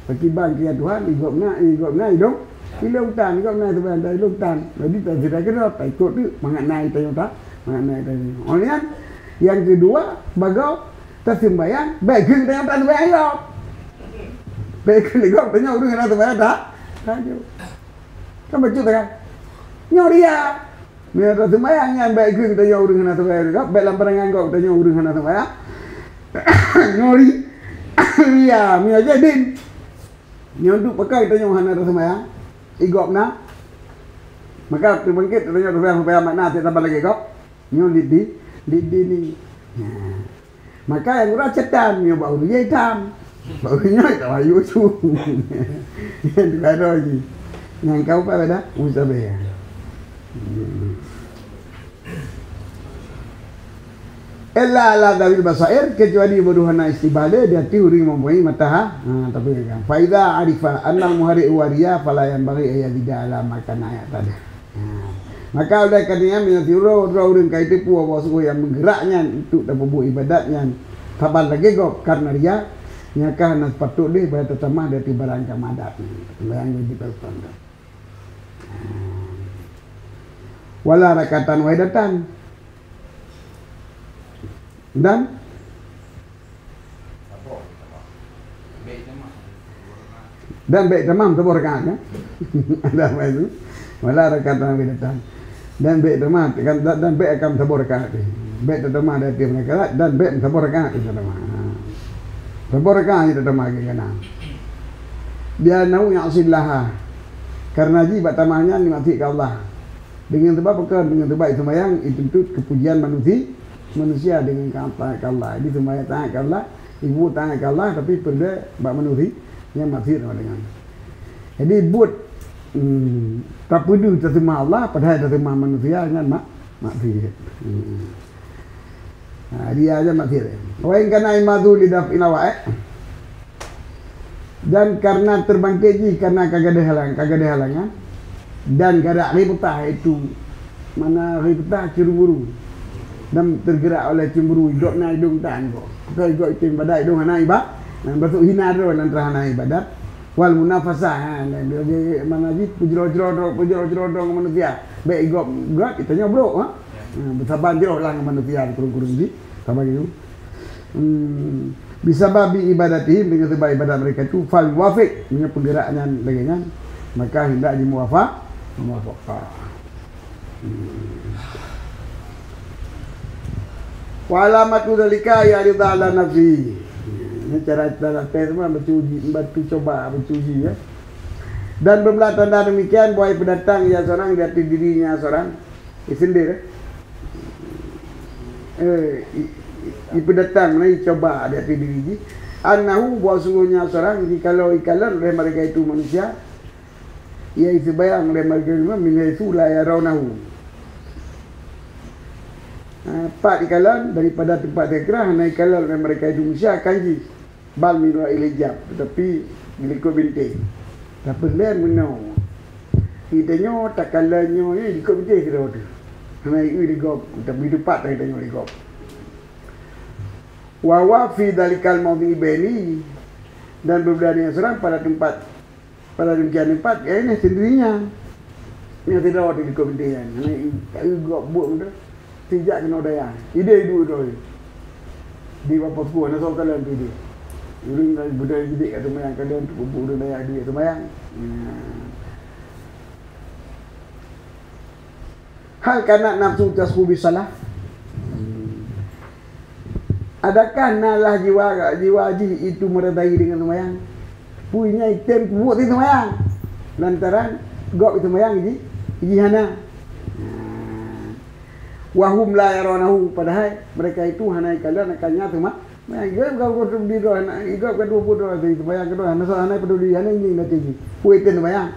Pakriban keu Tuhan, igop na, igop na ilong, ilong tan, igop na sebenarnya ilong tan. Jadi, tak sida kena, tak ikut tu, mangat na itu ta, mangat na itu. Oleh yang, yang kedua, bagoe tasembayang, baik keu tanyoe tan sembayang igop. Baik keu igop, tanyoe ureueng hana sembayang tak? Tak. Kan bacut kan? Nyoe ria. Meunyoe taseumbayang nyan, bèk keu geutanyoe ureueng hana seumbayang, bèk lam pandangan gob geutanyoe ureueng hana seumbayang. Nyoe ri-, ria, meunyoe jadin. Nyoe duek pakai geutanyoe hana taseumbayang, i gob na. Maka teubangkét geutanyoe taseumbayang, seumbayang mak na, tiep saban lagèe gob. Nyoe di, di, di, di ni. Nah. Maka nyang gura cetan, nyoe bak ureueng itam. Bak ureueng nyoe tak bayu su. Nyan tu kado jih. Nyang kau apa beda? Musabeh. Hmm. Illa ala dzawil basair, kecuali baru hana istibale di hati ureueng mempunyai mata ha. Ha, tapi kan. Fa idza arifa annal muhari huwa riya, fala yanbaghi an yazida ala ma kana ya'tad. Ha. Maka oleh karena nyan, meunyoe sidroe-droe ureueng ka jiteupeue bahwa sunggoh nyang meugerak nyan untuk tapeubuet ibadat nyan saban lagèe gob karena ria, nyan ka hana seupatôt deh baya tatamah di ateueh barang nyang ka madat nyan. Sembahyang wajib harôh standar. Ha. Wala rakatan wahidatan. Dan Dan bèk tamah saboh rakaat, kan? Ada apa itu? Wala rakatan wahidatan. Dan bèk tamah, kan, dan, dan bèk akan saboh rakaat tu. Bèk tatamah dari tiep rakaat, dan bèk saboh rakaat tu tatamah. Ha. Saboh rakaat je tatamah lagèe kana. Bi annahu ya'sillaha. Karena jih bak tamah nyan dimaksiat keu Allah. Deungon sabab apa? Deungon sabab seumayang ituntut keupujian manusi-, manusia deungon ka-, taat keu Allah. Jadi seumayang taat keu Allah, ibu taat keu Allah, tapi peureulèe bak manusi nyang maksiat sama dengan. Jadi buet, hmm, tapeudeuh taseumah Allah, padahai taseumah manusia nyan mak-, maksiat. Hmm. Ha, dia aja maksiat. Wa in kana imadu li daf'il awaiq. Dan karena teubangkét jih karena ka gadôh halang-, ka gadôh halangan, dan karena ghibtah, yaitu mana ghibtah, cemburu, dan tergerak oleh cemburu, idop na idong tan gob. Bukan idop item pada idong hana iba-, Nah, berarti hina droe lam teurang hana ibadat. Wal munafasah, ha, dan dia, dia, mana jih, peujroh-jroh droe, peujroh-jroh droe ngon manusia. Bèk igob, gob, geutanyoe brok, ha. Ya. Ha, beusaban jroh lah ngon manusia di kurung-kurung jih. Saban jroh. Hmm. Bisababi ibadatihim, dengan sebab ibadat mereka itu, fal wafiq, dengan peugerak nyan lagèe nyan, maka hendaklah jimuwafa-, muwafaqah. Wa alamatu dzalika ya ridha ala nafsi. Ini cara, cara tes mah, beucuji, batu coba, beucuji, ya. Dan bermula tanda demikian bahwa ipeudatang ia seorang di hati dirinya seorang, isendiri, eh, i-, i-, ipeudatang, mana icoba di hati diri jih, annahu, bahwa sungguhnya seorang, jikalau ikalon oleh mereka itu manusia, ia iseumbahyang lé mereka itu min haitsu la yarawnahu. Ha, pat ikalon daripada teumpat teukeurah hana ikalon lé mereka itu manusia akan jih. Bal min wara'il hijab, tetapi di likot bintéh. Tapi lé meunoe, geutanyoe takalon nyoe di likot bintéh sidroe teuh. Hana ié lé gob, tapi teupat geutanyoe lé gob. Wa huwa fi dzalikal maudhi'i baini, dan beubeda dengan seorang pada tempat Pada demikian tempat, ya ini sendirinya. Nyang sidroe di likot bintéh nyan. Hana i-, i-, gob buet meudeh. Sijak keunoe dayah. Idéh duek droe. Di Bapak Ku, hana soe kalon tu idéh. Ureueng dari budaya jidék kat seumayang kalon, tu peubuet ureueng dayah idéh kat seumayang. Nah. Hal kanat nafsu tashu bisalah? Adakah na lah jiwa, jiwa jih itu meureubai deungon seumayang? Peue nyan item peubuet di seumayang? Lantaran gob di seumayang jih, jih hana. Wa hum la yarawnahu, padahai mereka itu hana ikalon akan nyan teuma. Nah, igob ka buet di droe, hana, igob ka dua puluh droe, di seumayang keudroe, hana, hana peduli, hana ingat lagi. Peue item seumayang?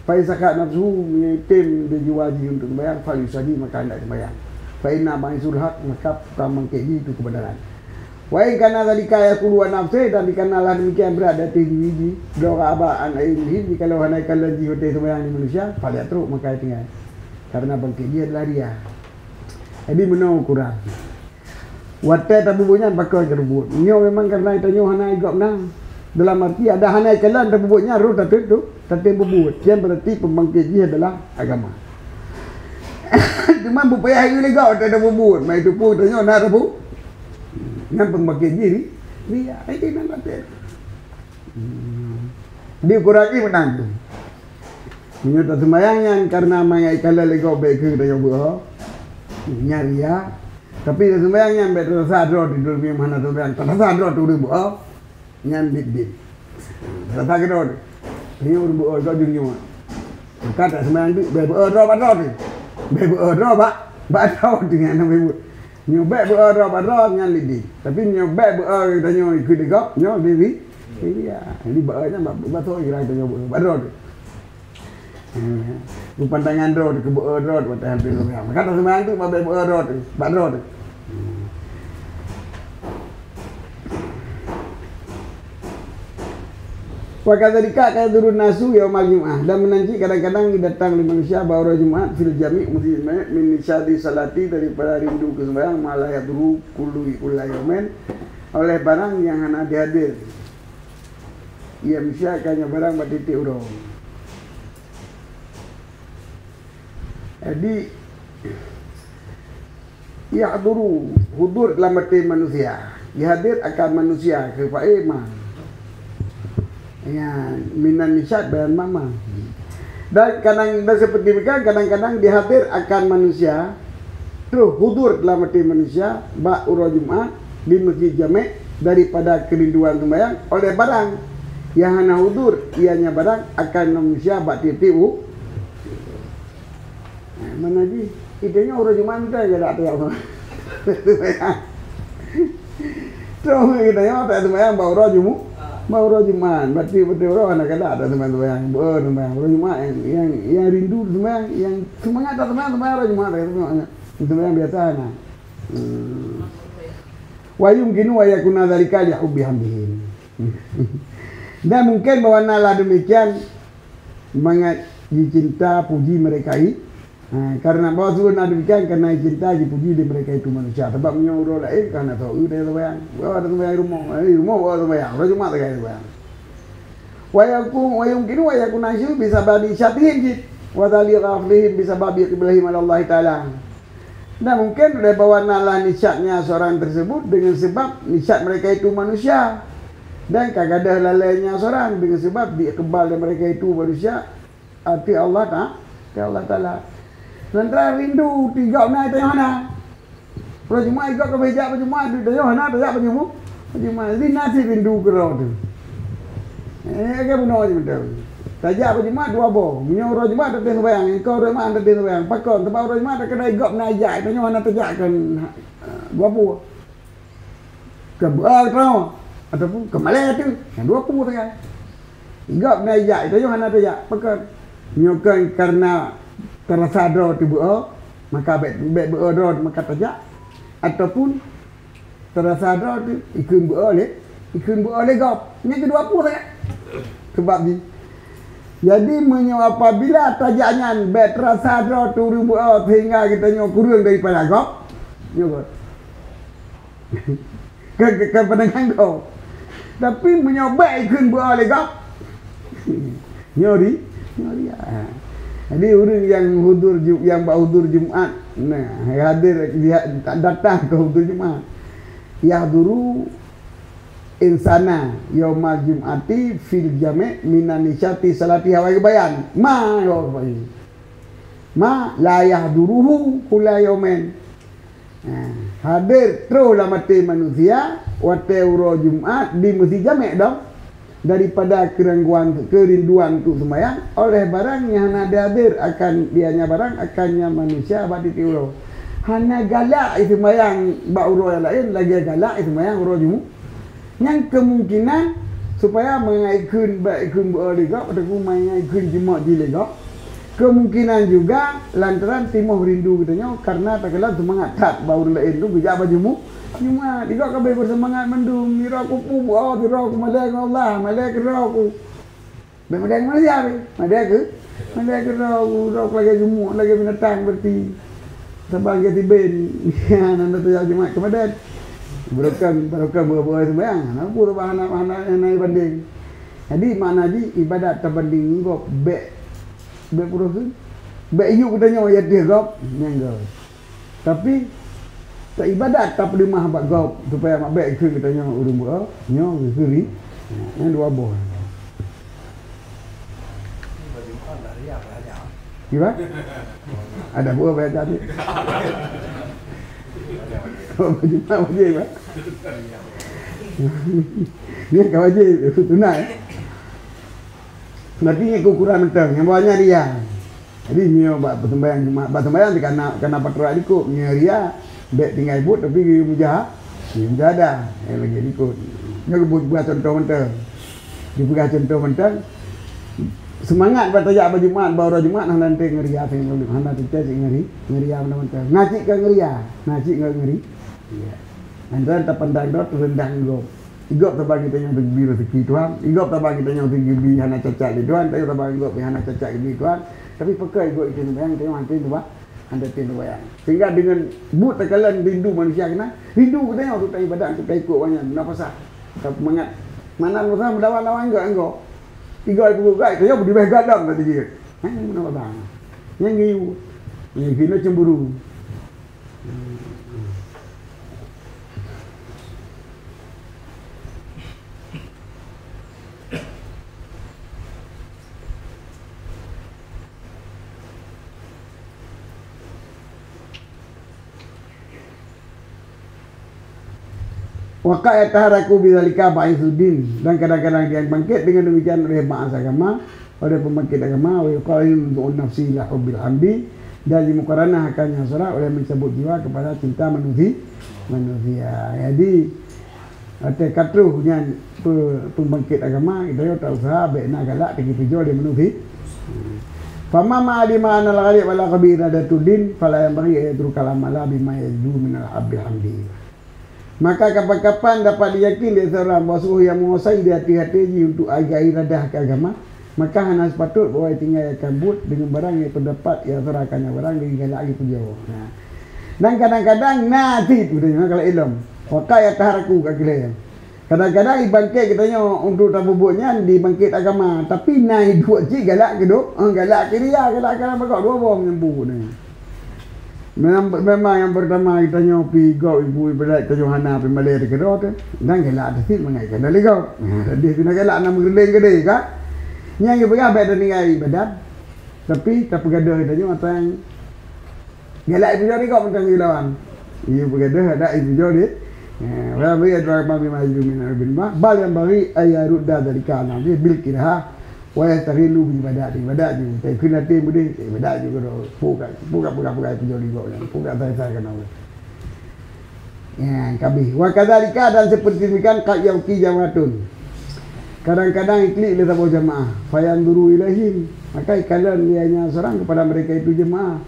Fa in sakhat nafsuhu, meunyoe item di jiwa jih untuk seumayang, fal yusalli, maka hendak seumayang. Fa inna ma'isul haq, maka tukang bangkét jih itu kebenaran. Wa in kana dzalika yasqulu an nafsihi, dan dikarenalah demikian berat di ateueh diri jih, law ghaba an ainihi, jikalau hana ikalon jih watèe seumayang di manusia, falyatruk, maka tinggai. Karena bangkét jih adalah riya. Jadi, meunoe ukuran. Watèe tapeubuet nyan pakon tapeubuet. Nyoe memang karena tanyoe hana igob na. Dalam arti ada hana ikalon tapeubuet nyan, roh tatem tu, tatem peubuet. Nyan berarti pembangkit jih adalah agama. Cuma bupayah ié lé gob watèe tapeubuet. Mai tu pun tanyoe na tapu. Nyan pembangkit jih ri-, riya. Ai, di nan batin. Hmm. Di ukuran jih meunan tu. Meunyoe taseumayang nyan kareuna mangat ikalon lé gob bèk keu tanyoe beuo, nyan riya. Tapi taseumayang nyan bèk tarasa droe teuh, hana taseumayang, tarasa droe teuh ureueng beuo, nyan biet-biet. Tarasa keudroe teuh. Tanyoe ureueng beuo gob jeuet nyoe. Maka taseumayang teuh bèk beuo droe bak droe teuh. Bèk beuo droe bak, bak droe teuh nyan hana beuo. Nyoe bèk beuo droe bak droe nyan lé di. Tapi nyoe bèk beuo tanyoe ikheun lé gob, nyoe di, di, di, ya. Jadi beuo nyan bak, bak droe kira tanyoe beuo bak droe teuh. Hmm. Beupandangan droe teuh, keu beuo droe teuh, watèe han teuh seumayang. Maka taseumayang teuh bak bèk beuo droe teuh, bak droe teuh. Hmm. Wa kadzalika yahdzurun nasu yaumal jumu'ah, dan meunan cit kadang-kadang datang lé manusia bak uroe Jumat, fil jami', meuseujid jami', min nisyati sholati, daripada rindu keu seumayang, ma la yahduru kullu, kulla yaumin, oleh barang nyang hana jihadir. Ia manusia ka nyoe barang bak tiep-tiep uroe. Jadi, yahduru, hudur dalam batin manusia. Yahadir akan manusia, keu fa'il ma. Ya, minan nisyat bayan ma ma. Dan kadang, dan seperti demikian, kadang-kadang dihadir akan manusia, terus hudur dalam batin manusia, bak uroe Jumat, di masjid jami', daripada kerinduan sembahyang oleh barang. Nyang hana hudur, ianya barang akan manusia bak tiep-tiep u-, Nah, mana jih? Kita nyoe uroe Jumat kita je tak tengok. Terus kita nyoe tak sembahyang bak uroe Jumat. Bak uroe Jumat. Berarti, berarti uroe anak kada ada sembahyang, sembahyang. Ber-, sembahyang. Uroe Jumat yang, yang, yang rindu sembahyang, yang semangat tak sembahyang, sembahyang uroe Jumat tak sembahyang. Sembahyang biasa nah. Hmm. Wa yumkinu an yakuna dzalika li hubbi hamdihim. Dan mungkin bahwa nalah demikian mangat jicinta puji mereka i-, Ha, karena bahwa sungguh na demikian, karena cinta dipuji di mereka itu manusia. Sebab meunyoe uroe laén ka na tho, eu teuh sembahyang. Bawa teuh sembahyang rumoh, eh, rumoh bawa sembahyang. Uroe Jumat teuh sembahyang. Wa yakum, wa yumkinu wa yakuna syuh bisababi syatihim jid. Wa dzalika aflihim bisababi iqbalihim ala Allah Ta'ala. Dan mungkin oleh bahwa na lah nisyatnya seorang tersebut dengan sebab nisyat mereka itu manusia. Dan ka gadôh lalainya seorang dengan sebab diiqbal oleh mereka itu manusia, ateueh Allah Ta-, ateueh Allah Taala. Sementara rindu tiga na tanyoe hana. Uroe Jumat ikot ka bejak bak Jumat, tanyoe hana tajak bak Jumat. Bak Jumat. Jadi na cit rindu keudroe teuh. Eh, ka bunoe cit mantong. Tajak bak Jumat dua boh. Meunyoe uroe Jumat tateueng sembahyang, ikot uroe Jumat tateueng sembahyang. Pakon, teuma uroe Jumat ka na ikot na jak, tanyoe hana tajak kan, eh, dua boh. Keu beuo keudroe ataupun keu malèe teuh, nyang dua boh sagai. Gob na jak, tanyoe hana tajak. Pakon? Nyoe kan karena teurasa droe teuh beuo, maka bèk, bèk beuo droe maka tajak, ataupun teurasa droe teuh ikheun beuo lé, ikheun beuo lé gob. Nyang keudua boh sagai. Sebab jih. Jadi, meunyoe apabila tajak nyan bèk teurasa droe teuh ureueng beuo sehingga geutanyoe kureueng daripada gob, nyoe gob. Ka, ka, ka pandangan gob. Tapi meunyoe bèk ikheun beuo lé gob, nyoe ri-, nyoe ria. Jadi, ureueng nyang hudur Ju-, nyang bak hudur Jumat, nah, hadir, dia datang keu hudur Jumat. Yahduru insana yaumal jum'ati fil jami' minan nisyati salatiha wa bayan. Ma, ma la yahduruhu kulla yaumin. Ha, hadir troh lam até manusia watèe uroe Jumat di Meuseujid Jami' dong, daripada keurangguan, keurinduan untuk sembahyang oleh barang nyang hana dihadir akan dianya barang akannya manusia bak tiep-tiep uroe. Hana galak iseumbahyang bak uroe nyang laén lagèe galak iseumbahyang uroe Jumat. Nyang kemungkinan supaya mangat ikheun, bèk ikheun beuo lé gob ataupun mangat ikheun Jumat jih lé gob. Kemungkinan juga lantaran timoh rindu geutanyoe karena takalon seumangat that bak ureueng laén tu geujak bak Jumu-, Jumat. Di gob ka bèk beuseumangat mandum, sidroe ku peubeuo, sidroe ku malèe ngon Allah, malèe keudroe ku. Bèk malèe ngon manusia pih. Malèe keu, malèe keudroe ku, droe ku lagèe Jumu, lagèe binatang berarti. Saban geuti ben. Hana tajak Jumat keu madan. Barokon, barokon beuo-beuo seumbahyang. Hana peue, hana, hana, hana banding. Jadi, makna jih ibadat tabanding ngon gob bèk, bèk peue kheun. Bèk yub geutanyoe i ateueh gob, nyan gob. Tapi, taibadat tapeuleumah bak gob supaya mak bèk kheun geutanyoe ureueng beuo, nyoe geukheun ri, nyan dua boh. Kiban? Ada buah banyak tadi. Baju mak wajib, eh? Ni kan wajib, sunat, eh? Berarti ni keukuran mantong, nyang bawah nyan ria. Jadi, nyoe bak peuseumbahyang Jumat, bak seumbahyang teuh kana, kana patra likot, nyoe ria, bèk tinggai buet, tapi geuyue meujaha, geuyue meujahadah, eh, lagèe likot. Nyoe geupeugah contoh mantong. Geupeugah contoh mantong. Seumangat bak tajak bak Jumat, bak uroe Jumat, hana teuntèe ngon ria, hana teuntèe cit ngon ri-, ngon ria mantong-mantong. Na cit ka ngon ria, na cit ngon ri-, ria. Mantong tapandang droe teuh reundah ngon gob. I gob saban geutanyoe teugeubri raseuki Tuhan, i gob saban geutanyoe teugeubri hana cacat lé Tuhan, tapi saban gob hana cacat geubri Tuhan. Tapi pakon i gob i teuh seumbahyang, tanyoe hana teuntèe, hana teuntèe seumbahyang. Sehingga deungon buet takalon rindu manusia keunan, rindu geutanyoe untuk taibadat, untuk taikot awaknyan, meunan pasah. Ka mangat, mangat meusaha meulawan-lawan gèt ngon gob. I gob i peugot gèt, tanyoe beudibèh gob lom tadi jeuet. Hah, meunan pasah. Nyan geuyue. Nyan geuyue cemburu. Wa qad yataharaku bidzalika ba'itsuddin, dan kadang-kadang dia bangkit dengan demikian oleh ba'its agama, oleh pembangkit agama, wa yuqalu nafsi ila hubbil hamdi, dan dimukaranah akan hasrat oleh mencabut jiwa kepada cinta manusi-, manusia. Jadi, watèe ka troh nyan pe-, pembangkit agama, geutanyoe tausaha bèk na galak teukeupeujoe lé manusi-, Fama man alima annal ghalib ala qalbihi iradatud din, fala yanbaghi an yatrukal amala bima yajidu minal hubbil hamdi. Maka kapan-kapan dapat diyakin lé seurang bahwa sungguh nyang meuguasai di até-até jih untuk agama iradah keu agama, Maka hana seupatôt bahwa tinggai akan buet deungon barang nyang peundapat nyang sara ka nyan barang lagèe galak lagèe pujoe. Nah. Dan kadang-kadang na cit, geutanyoe kalau ilom. Waqat yataharaku ka keuh. Kadang-kadang ibangkét geutanyoe untuk tapubuet nyan dibangkét agama, tapi na iduek cit galak keu do-, eh, galak keu ria, galak keu ria, dua boh nyang buet nyan. Memang, memang nyang peurtama geutanyoe pi gob ibu ibadat tanyoe hana pi malèe teukeudroe teuh. Dan galak teuh cit mangat ikan dari gob. Ha, jadi keuneuk galak na meureuleng keudeh ka. Nyang geupeugah bèk taninggai ibadat. Tapi tapeugadoh tanyoe atra nyang galak ipujoe di gob mantong geulawan. Iya peugadoh adak ipujoe di. Ha, wa bagi atra bagi maju min bin ma. Bal yanbaghi an yarudda dzalika an nafsihi bil kiraha. Wa yastaghilu bi ibadat, ibadat ju. Tapi keu até beudeh, ibadat ju keudroe. Peugah, peugah, peugah, peugah, peugah, peugah, peugah, sai-sai keunoe. Ya, kabeh. Wa kadzalika, dan seperti demikian, qad yabki jama'atun. Kadang-kadang iklik lé saboh jamaah. Fayanzuru ilaihim. Maka ikalon ianya seorang kepada mereka itu jemaah.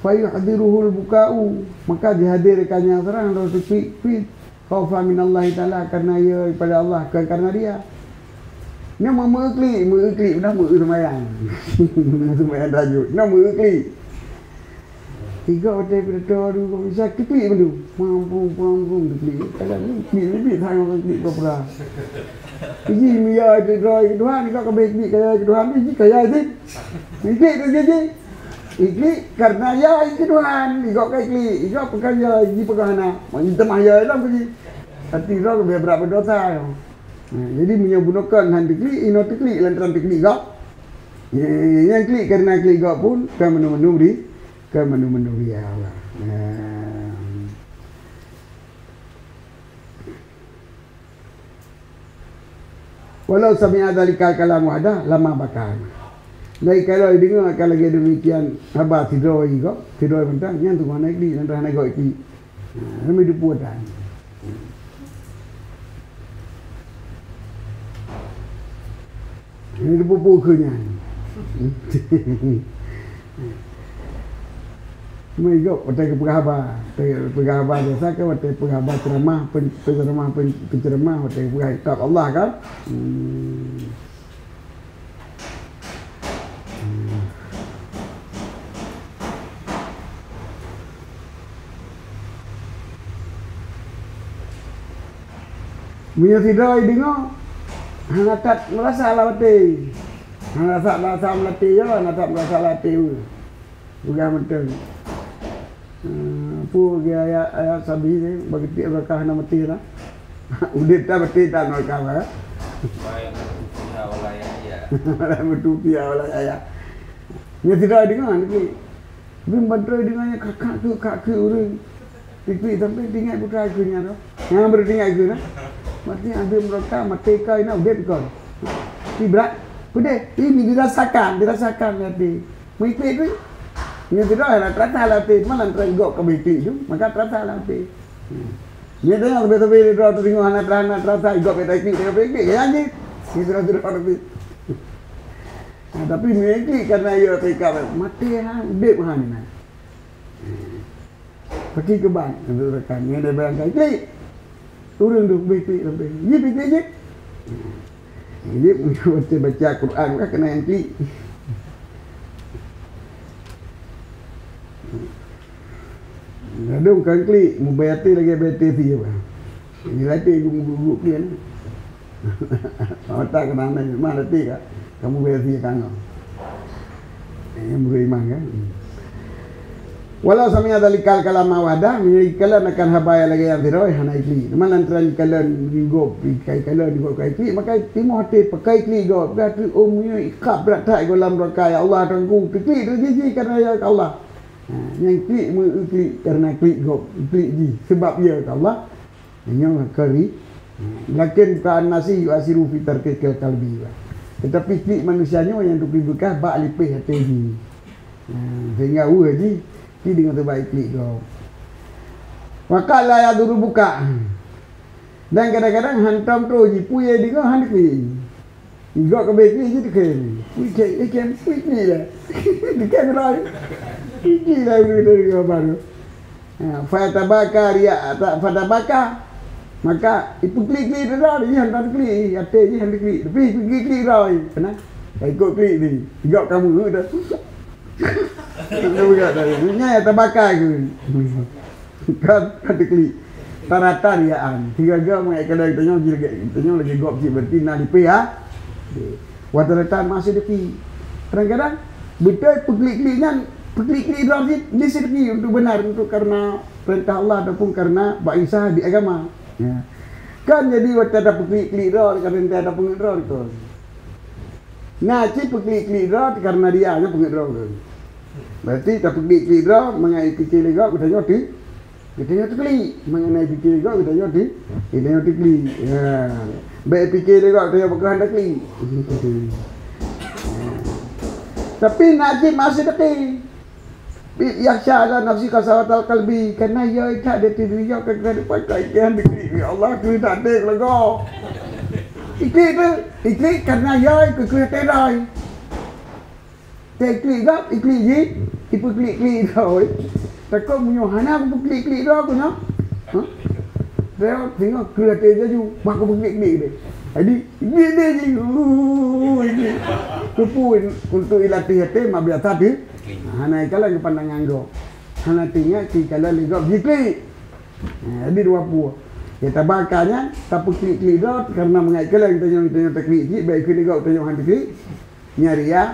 Fayuhdiruhul buka'u. Maka dihadirkannya seorang rasa iklik. Khaufan minallahi ta'ala, karena ia daripada Allah, bukan karena dia. Nyoe meu-, meu-, iklik, meu-, iklik, beuna meu-, seumayang. Seumayang tahajud. Nyoe meu-, iklik. Tiga watèe pidato dua bisa iklik beuna. Pam, pam, pam, pam, iklik. Kadang ni iklik, iklik, iklik, iklik, pura-pura. Iji, meunyo iklik droe keu Tuhan, iklik keu Tuhan, iji kaya jih. Iklik tu jih, jih. Iklik karena ya iklik Tuhan, iklik ka iklik, iklik bukan ya, iklik peugah hana. Mak teumah ya lom keuji. Tapi roh lebih berat berdosa. Ha, jadi meunyoe bunoe kon han teuklik, inoe teuklik lantaran teuklik gob. Ya, nyang klik karena klik gob pun kan menu-menu di, kan menu-menu dia Allah. Ha. Walau sami'a dzalikal kalam wahda lama baka. Dari kalau deungoe akan lagèe demikian haba sidroe gob, sidroe mantong, nyan tu hana iklik, nyan hana gob iklik. Ha, ramé dupeue tan. Ini dupeue-peue keu nyan. Meuigok watèe geupeugah haba, watèe geupeugah haba biasa kan, watèe peugah haba ceramah, pen-, penceramah, pen-, penceramah, watèe geupeugah kitab Allah kan. Hmm. Hmm. Meunyoe sidroe deungoe, hana that meurasa lam até. Hana that meurasa lam até, ya, hana that meurasa lam até. Peugah mantong. Eh, peue lagèe ayat, ayat sabi nyan, bak tiep raka hana maté lah. Udép that maté that raka lah. Wa yamutu fiha wa la yahya. Wa yamutu fiha wa la yahya. Nyan sidroe deungoe, tapi, tapi ban droe deungoe nyan kakak tu, kak keu ureueng. Tapi sampai tinggai putra keu nyan tu. Nyan beutinggai keu nah. Maté adeuem raka, maté ka ina udép kon. Tapi brat, peudeh, ini dirasakan, dirasakan maté. Meuiklik tu, nyan sidroe hana terasa lam até, cuma lantaran gob ka meuiklik tu, maka terasa lam até. Nyan tu nyang sabe-sabe sidroe teudeungoe hana terasa, hana terasa, gob ka iklik, ka iklik, ka nyan jih. Nyan sidroe-sidroe tapi. Ha, tapi meuiklik karena ya teuka maté ha, udép ha ni nah. Paki keuban, nyan dibangkai klik. Ureueng tu beuiklik sampai. Jih beuiklik jih. Jadi, meunyoe baca Quran, kan keuneuk nyang klik. Ladôm kan klik, mubai até lagèe bai até sie bah. Jadi, latih guru-guru klik. Mata keunan mah latih ka. Kamu bai sie tangoh. Eh, meureuh iman kan? Walau sami'a dzalikal kalama wahda, meunyoe ikalon akan haba nyang lagèe nyan sidroe, hana iklik. Teuma lantaran ikalon di gob, ikalon di gob ka iklik, maka timoh até pakon iklik gob. Ka tu, oh, meunyoe ikab brat that gob lam raka, ya Allah, Tuhanku, teuklik teujiji karena ya Allah. Ha, nyang klik meu-, iklik karena klik gob, iklik jih, sebab ya Allah. Nyoe keu ri-, lakin bukan nasi yu'asiru fi tarkikal qalbi. Tetapi klik manusia nyoe nyang teupeubeukaih bak lipéh até jih. Ha, sehingga weueh jih, ki deungon teubaik klik gob. Wa qad la yaduru buka. Dan kadang-kadang hantom troh jih, peue deungoe han klik. Igok ka bèk klik jih teuken. Wih, klik, klik, klik, klik lah. Klik, klik lah, klik, klik lah, klik, klik, klik, baru. Ha, fatabaka ria, ta-, fatabaka. Maka, ipeuklik-klik droe, jih hana teuklik, até jih hana teuklik. Tapi ipeuklik-klik droe, keunan. Ka ikot klik ni. Gop kamu dah. Nyan tabaka ke. Kan, kan teuklik. Taratan ya an. Tiga-tiga mengai kadang tanyoe jih lagi, tanyoe lagi gop cit berarti na lipeh ha. Wa taratan ma sidqi. Kadang-kadang beutôi peuklik-klik nyan, peuklik-klik droe cit li sidqi untuk benar, untuk karena perintah Allah ataupun karena bak insya di agama. Ya. Kan jadi watèe tapeuklik-klik droe, kadang-kadang tapeungeut droe tu. Na cit peuklik-klik droe karena dia nyan peungeut droe tu. Berarti tapeuklik-klik droe, mengai pike lé gop, geutanyoe ti Geutanyoe teuklik, mengenai pike lé gop geutanyoe ti, geutanyoe teuklik. Ya. Bèk pike lé gop geutanyoe bak keuhan teuklik. Tapi na cit ma sidqi. Yakhsha ala nafsi qasawatal qalbi, karena ya that di diri nyoe ka keuhan pakai keuhan teuklik. Ya Allah, keuhan tak ada lego. Iklik tu, iklik karena ya keu keuhan terai. Teu iklik gop, iklik jih, ipeuklik-klik droe. Takot meunyoe hana kupeuklik-klik droe ku nyoe. Ha? Droe singoh kreueh até laju, bah kupeuklik-klik deh. Jadi, iklik deh jih. Uh, iklik. Keupeue untuk ilatih até mak biasa tu. Hana ikalon keu pandangan gop. Hana teuingat keu ikalon lé gop jiklik. Ha, jadi dua pue. Ya tabaka nyan, tapeuklik-klik droe, karena mengai kalon tanyoe, tanyoe teuklik cit, bèk keu lé gop tanyoe han teuklik. Nyan ria.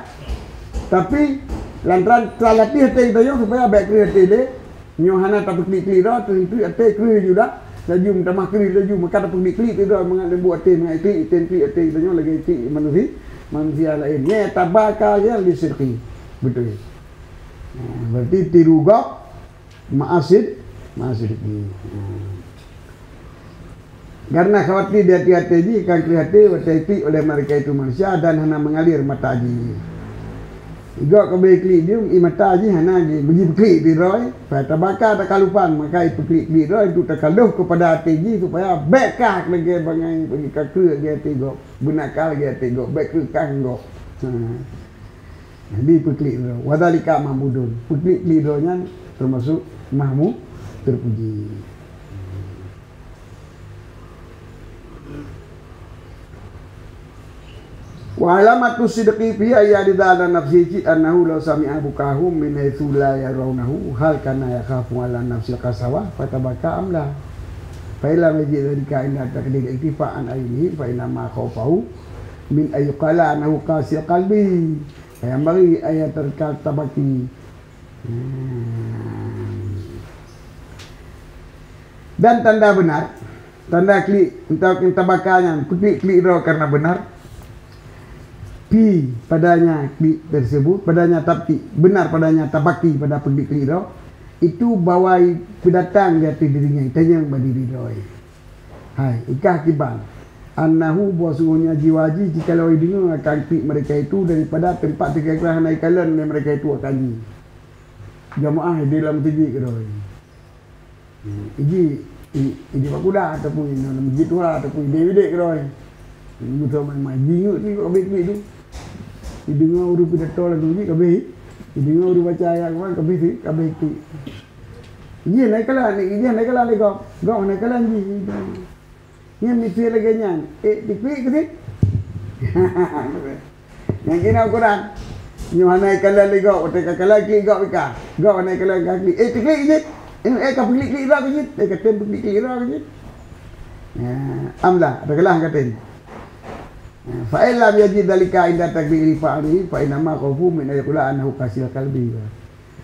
Tapi, lantaran talatih até geutanyoe supaya bèk kreueh até lé, nyoe hana tapeuklik-klik droe, teuntèe até kreueh ju dah, laju meutamah kreueh laju, maka tapeuklik-klik droe mangat lembut até, mangat klik, item klik até geutanyoe lagèe klik manusia, manusia laén. Nyan tabaka nyan li sidqi. Beutôi. Ha, berarti tiru gop, ma sidqi, ma sidqi. Ha. Karena khawatir di até-até jih akan kreueh até watèe iklik oleh mereka itu manusia dan hana mengalir mata jih. Gop ka bèk iklik dum, i mata jih hana jih, beujipeuklik di droe, supaya tabaka takalupan, maka ipeuklik-klik droe untuk takalon kepada até jih supaya bèk kah lagèe bangai bagi ka kreueh lagèe até gop, beunakal lagèe até gop, bèk kreueh kah gop. Ha. Jadi peuklik droe. Wa dzalika mahmudun. Peuklik-klik droe nyan teumasok mahmud, teupuji. Wa alamatu sidqi fiha, ya ridha ala nafsihi, annahu law sami'a bukahum min haitsu la yarawnahu, hal kana yakhafu ala nafsil qasawa, fatabaka am la? Fa in lam yajid dzalika inda taqdiri ikhtifa'an ainihi, fa inna ma khaufahu min an yuqala annahu qasil qalbi. Fa yanbaghi an yatruka tabaki. Hmm. Dan tanda benar, tanda klik, entah tabaka nyan, peuklik-klik droe karena benar. Fi padanya klik tersebut, padanya tapi, benar padanya tabaki pada peuklik-klik droe, itu bahwa peudatang di ateueh diri nyan, tanyong bak diri droe. Hai, ikah kiban. Annahu bahwasanya jiwa jih jikalau jideungoe akan klik mereka itu daripada teumpat teuka-teuka hana ikalon lé mereka itu akan jih. Jamaah di lam teuji keudroe. Hmm, iji, i-, iji bak kuda ataupun iji lam masjid tua ataupun iji bidek keudroe. Beutôi main-main. Jinguk tu ka habéh klik tu. Jideungoe ureueng pidato lagu jih ka habéh. Jideungoe ureueng baca ayat Quran ka habéh tu, ka habéh klik. Jih hana ikalon, jih hana ikalon lé gob. Gob hana ikalon jih. Nyan miseue lagèe nyan. Eh, diklik keu sit. Nyan keunan ukuran. Nyoe hana ikalon lé gob, watèe ka kalon klik gob ika. Gob hana ikalon ka klik. Eh, diklik keu sit. Eh, eh, ka peuklik-klik droe keu sit. Eh, ka tem peuklik-klik droe keu sit. Ya, am la, teukeulaih ka tem. Ya, fa in lam yajid dzalika inda takbiri fa'ali, fa innama khaufu min an yaqula annahu qasil qalbi.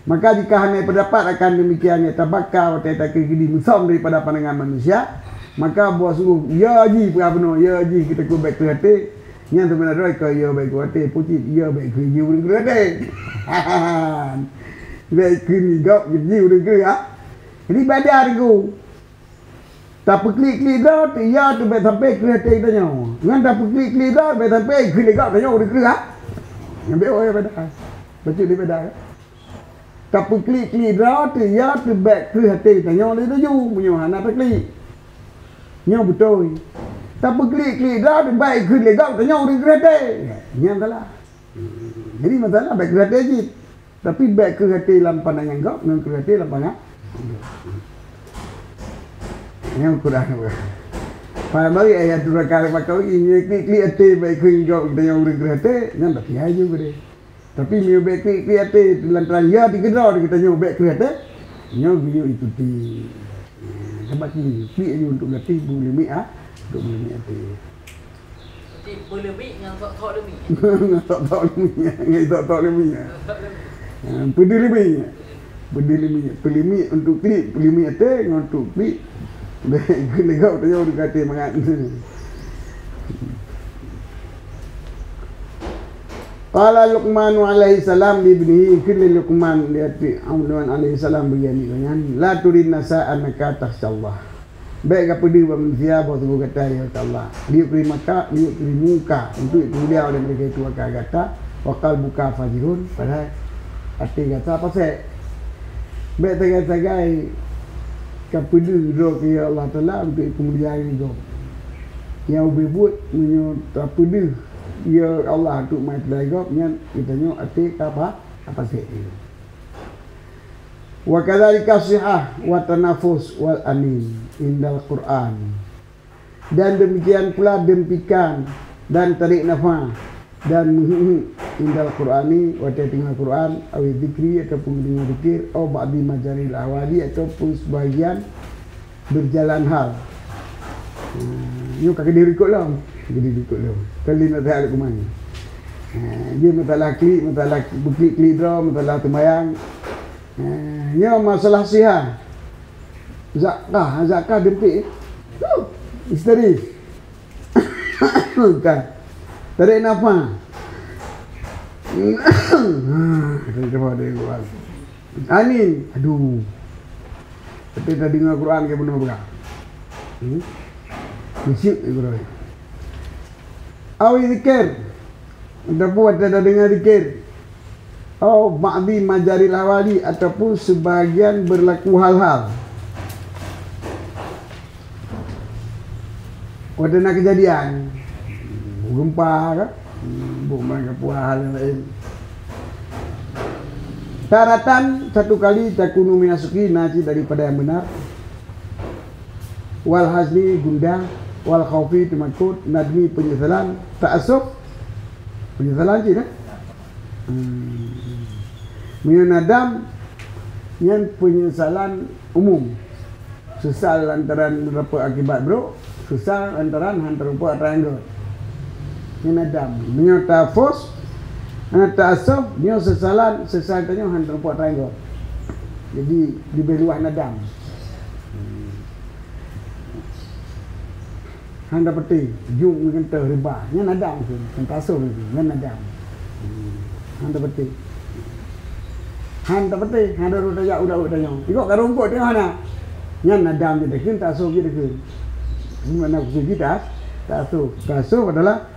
Maka jika hana peudapat akan demikian nyang tabaka watèe takeukeudi musöm daripada pandangan manusia, maka bahwa sungguh ya jih peugah bunoe, ya jih kita ku bèk kreueh até, nyan teubeuna droe ka ya bèk kreueh até, pucit ya bèk kreueh jih ureueng kreueh até. Bèk kreueh nigok jih ureueng kreueh, ha? Jadi beda teungku. Tapeuklik-klik droe, ya tu bèk sampai kreueh até tanyoe. Ngon tapeuklik-klik droe, bèk sampai kreueh lé gob tanyoe ureueng kreueh, ha? Nyan bèk, oh, ya beda. Bacut dia beda, ya. Tapeuklik-klik droe teuh, ya teuh bèk kreueh até tanyoe lé laju, meunyoe hana taklik. Nyoe beutôi. Tapeuklik-klik droe teuh bèk kreueh lé gob tanyoe ureueng kreueh até. Nyan salah. Jadi masalah bèk kreueh até cit. Tapi bèk kreueh até lam pandangan gob, ngon kreueh até lam pandangan. Nyan Quran. Paham bagi ayat tu raka maka bagi, nyoe klik-klik até baik keu gob geutanyoe ureuëng kreueh até, nyan tapi ayu gede. Tapi meunyoe bék klik-klik até, lantaran ya di keudroe di geutanyoe bék kreueh até, nyoe geuyue ikuti. Sabab klik ayu untuk gaki beuleumik, ah, untuk beuleumik até. Jadi beuleumik ngon sok-sok leumik. Ngon sok-sok leumik, ngon sok-sok leumik. Sok-sok leumik. Ha, peudeuh leumik. Peudeuh leumik. Peuleumik untuk klik, peuleumik até ngon untuk klik. Bék keuneuk geutanyoe ureuëng até mangat. Qala Luqman alaihi salam li ibnihi, kheun lé Luqman, di até Luqman alaihi salam bagi aneuëk geuh nyan, "La turin nasa annaka takhsyallaha." Bék kapeudeuh bak manusia bahwa sunggoh gata ya Allah. "Liyukrimaka, liyukrimuka," untuk dipeumulia oleh mereka itu akan gata, "wa qalbuka fajirun," padahai até gata pasék. Bék sagai-sagai kapeudeuh droe keu ya Allah Taala untuk dipeumulia lé gob. Nyang ubé buet meunyoe tapeudeuh ya Allah, untuk meuipeulai gob nyan, geutanyoe até ka pa-, ka pasék. Wa kadzalika shihah wa tanafus wal anin indal Qur'an. Dan demikian pula dempikan dan tarik nafas dan meuheuek-heuek indal Qur'ani, watée deungoe Quran, awi zikri, ataupun deungoe zikir, au ba'di majaril ahwali, ataupun sebahagian berjalan hal. Ha, nyoe ka keudeh rikot lom. Keudeh rikot lom. Kali nasihat Luqman. Ha, dia masalah klik, masalah beuklik-klik droe, masalah sembahyang. Ha, nyoe masalah siha. Zakah, zakah dempik. Huh, histeris. Kan. Tarik nafas. Ha, kena cepat dari Quran. Amin. Aduh. Tapi dah dengar Quran ke benar pegang. Hmm? Khusyuk di Quran. Awi zikir. Ataupun dah dengar zikir. Au ba'di majaril hawali, ataupun sebahagian berlaku hal-hal. Watée na keujadian, gempa ka, bukan gempa, hal yang lain. Taratan, satu kali, takunu minasuki, na cit daripada yang benar. Wal hazni, gundah, wal khaufi, teumakot, nadmi, penyesalan, ta'assuf, penyesalan cit, eh? Hmm. Meunyoe nadam, nyan penyesalan umum. Sesal lantaran dapat akibat buruk, sesal lantaran han teurumpok atra anggôt. Nyan nadam. Meunyoe ta'assuf, eh, ta'assuf, nyoe sesalan, sesal tanyoe han teurumpok atra anggôt. Jadi, leubeh luwah nadam. Hmm. Han tapatéh, jeuet meukeuntoh riba. Nyan nadam tu, teumasok tu, nyan nadam. Hmm. Han tapatéh. Han tapatéh, han taroh tajak udak-udak tanyoe. Ikok ka rumpok tengah na. Nyan nadam je takheun, ta'assuf je takheun. Ini makna khusus je ta'as-, ta'assuf. Ta'assuf adalah,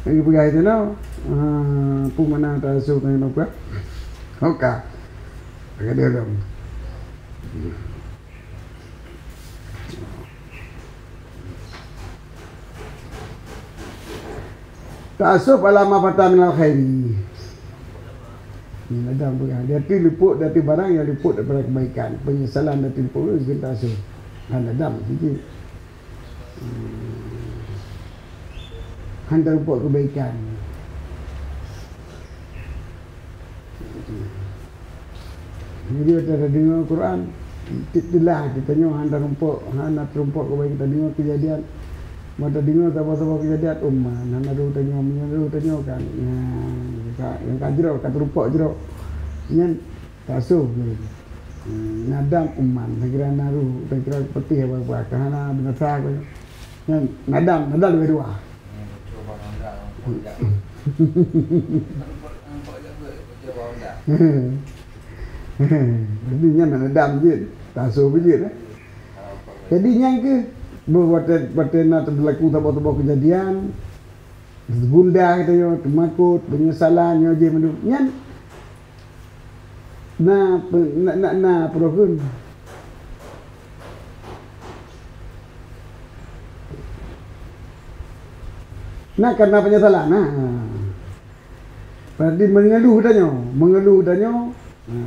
lagi peugah itu, no. Ah, apa makna ta'assuf tanyoe, no, peugah? Oka. Agak dia dong. Ta'assuf ala ma fata minal khairi. Ni ladang peugah. Di ateueh luput, di ateueh barang nyang luput daripada kebaikan. Penyesalan di ateueh luput tu disebut ta'assuf. Han ladang sikit. Hmm. Han teurumpok kebaikan. Jadi, watée tadeungoe Quran, ti-, teulah geutanyoe hana teurumpok, hana teurumpok keubai geutanyoe keujadian. Watée tadeungoe saboh-saboh keujadian, oh man, hana roh tanyoe, meunyoe roh tanyoe kan. Nah, ka, nyang ka jroh, ka teurumpok jroh. Nyan ta'assuf. Hmm, nadam, oh man, takira na roh, takira peutih apa-apa, ka hana binasa. Nyan nadam, nadam leubeh dua. Jadi nyan nadam jeuet, ta'assuf jeuet, eh. Jadi nyan keuh, watée, watée na teulaku saboh-saboh keujadian, gundah geutanyoe, teumakot, penyesalan, nyoe jih mandum. Nyan na pe-, na, na, na peue kheun. Na karena penyesalan, na. Berarti mengeluh tanyoe, mengeluh tanyoe, ha,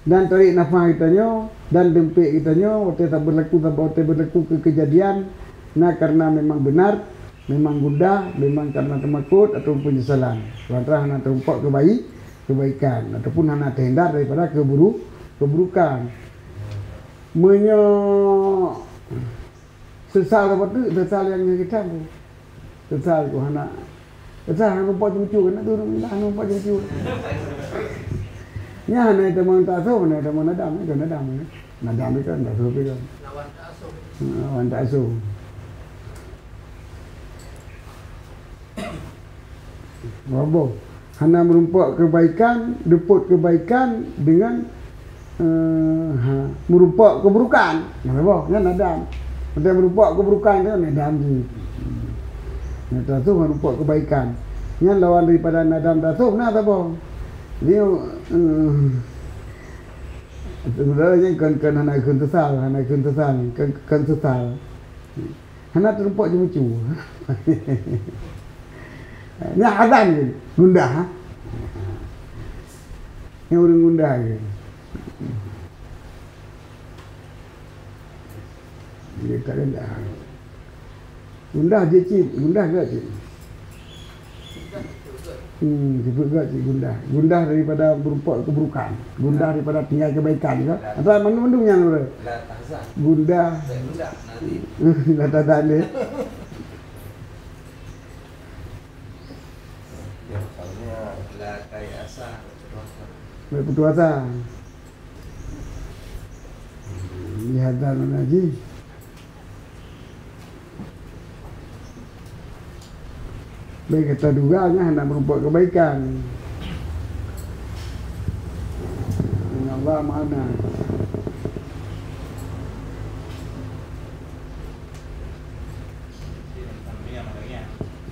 dan tarik nafas geutanyoe, dan dempék geutanyoe, watée tabeurlaku, watée beurlaku keu keujadian, Na karena memang benar, memang gundah, memang karena teumakot atau penyesalan. Lantaran hana teurumpok keubai-, kebaikan ataupun hana teuhindar daripada keburu-, keburukan. Meunyoe sesal apa tu, sesal nyang kita tu. Sesal tu hana Sesal hana rumpok cucu, kan tu hana rumpok cucu. Nyan hana teuma tasoh, hana teuma nadam, itu nadam. Nadam itu kan tasoh itu kan. Lawan tasoh. Lawan tasoh. Roboh. Hana meurumpok kebaikan, dupot kebaikan dengan Eh, ha, meurumpok keuburukan. Nah, saboh, nyan nadam. Maksudnya meurumpok keuburukan tu nadam jih. Nah, tasoh meurumpok kebaikan. Nyan lawan daripada nadam tasoh, nah, saboh. Jadi, eh, sebenarnya kon, kon hana kheun sesal, hana kheun sesal, kon, kon sesal. Hana teurumpok jeumucu. Nyan azan je, gundah, ha? Nyan ureueng gundah je. Dia tak gundah. Gundah je cit, gundah ke cit? Hmm, sifeut gét cit gundah. Gundah daripada meurumpok keuburukan. Gundah daripada tinggai kebaikan ke? Atau mandum-mandum nyan ureueng? La tahzan. Gundah. La tahzan nanti. La tahzan dia. Ya, misalnya la tayasa. Baik, putus asa. Lihada mana ji? Baik, kata dua nya hana meurumpok kebaikan. Inna Allah ma'ana.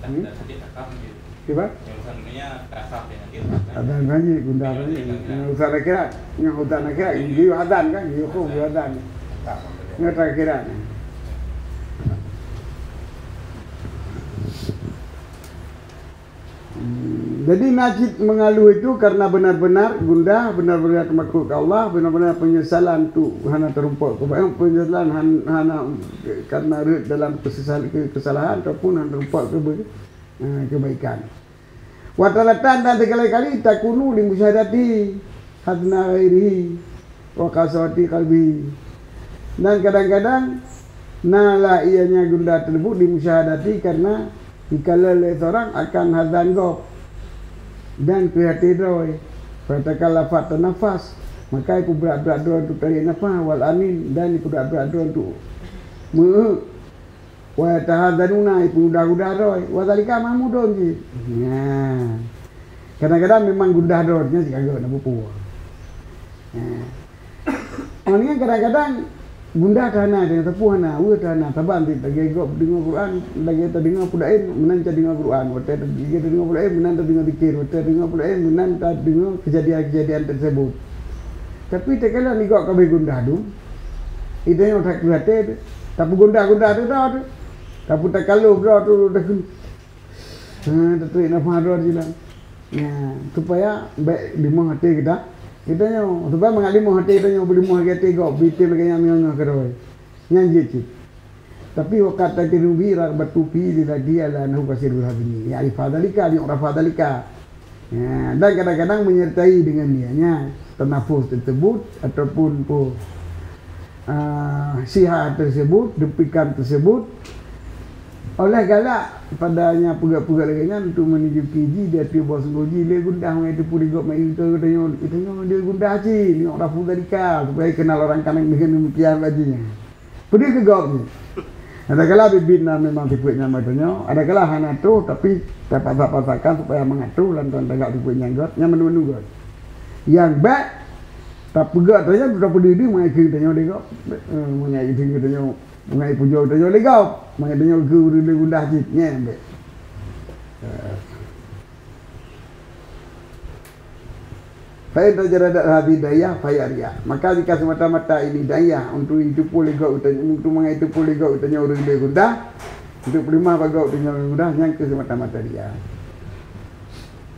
Hmm? Kiban? Ada lagi, gundah lagi. Yang urusan akhirat. Yang urusan akhirat. Yang urusan akhirat. Yang urusan akhirat. Yang urusan akhirat. Hmm, jadi na cit mengeluh itu karena benar-benar gundah, benar-benar teumakot keu Allah, benar-benar penyesalan tu hana teurumpok kebaikan, penyesalan han-, hana karena rhot dalam kesesal-, ke-, kesalahan ataupun hana teurumpok kebe-, eh, kebaikan. Wa taratan, dan sekali-kali, takunu li musyahadati hazna ghairihi wa qasawati qalbihi. Dan kadang-kadang na lah ianya gundah tersebut li musyahadati karena dikalon lé seorang akan hazan gob dan keu até droe. Fatakallafat tanafas, maka ipeubrat-brat droe untuk tarék nafas, wal anin, dan ipeubrat-brat droe untuk meu-, Wa yatahadzanuna, ipeugudah-gudah droe. Wa dzalika mahmudun jih. Nyan. Kadang-kadang memang gudah droe, nyan sikagoe na peue-peue. Nyan. Awaknyan kadang-kadang gundah ka hana, deungon sapeue hana, weueh ka hana, saban cit lagèe gob deungoe Quran, lagèe tadeungoe peue laén, meunan tadeungoe Quran, watèe lagèe tadeungoe peue laén, meunan tadeungoe zikir, watèe tadeungoe peue laén, meunan tadeungoe keujadian-keujadian tersebut. Tapi takalon di gob ka abéh gundah dum, i tanyoe that keu até teuh, tapeugundah-gundah teuh droe teuh. Tapeutakalluf droe teuh, ha, tatarek nafah droe teuh silang. Nyan, supaya bèk limoh até geutanyoe. Geutanyoe, supaya mangat limoh até geutanyoe, beulimoh lagèe até gob, beuitem lagèe nyan meunyoe-nyoe keudroe. Nyan jeuet cit. Tapi wa qad tatiru bihi raghbatu fi lidati ala annahu kasirul hazni. Ya'rifa dzalika, liyu'rafa dzalika. Ya, dan kadang-kadang menyertai dengan niatnya tanafus tersebut ataupun pu-, ah, syiar tersebut, dupikam tersebut. Oleh galak padanya peugah-peugah lagèe nyan untuk menunjuki jih di ateueh boh sunggoh jih lé gundah, mangat teupeu di gob mak, geutanyoe, geutanyoe lé gundah cit, liyu'rafu dzalika, supaya kenal orang kanan dengan demikian lagèe nyan. Peudeuh keu gob jih. Adakala biet-biet na memang sifeuet nyan bak tanyoe, adakala hana troh, tapi tapaksa-paksakan supaya mangat troh lantaran tagak sifeuet nyan göt, nyan mandum-mandum göt. Nyang bèk tapeugah tanyoe, tapeudeuh-deuh mangat keu tanyoe lé gob. Eh, mangat keu tanyoe, mangat pujoe tanyoe lé gob, mangat tanyoe keu ureueng lé gundah cit, nyan bèk. Eh. Fa in tajaradat hadhihi da'iyah fa hiya riya. Maka jika semata-mata ini da'iyah untuk jiteupeue lé gob geutanyoe, untuk mangat jiteupeue lé gob geutanyoe ureueng lé gundah, untuk peuleumah bak gob geutanyoe ureueng gundah, nyan keuh semata-mata riya.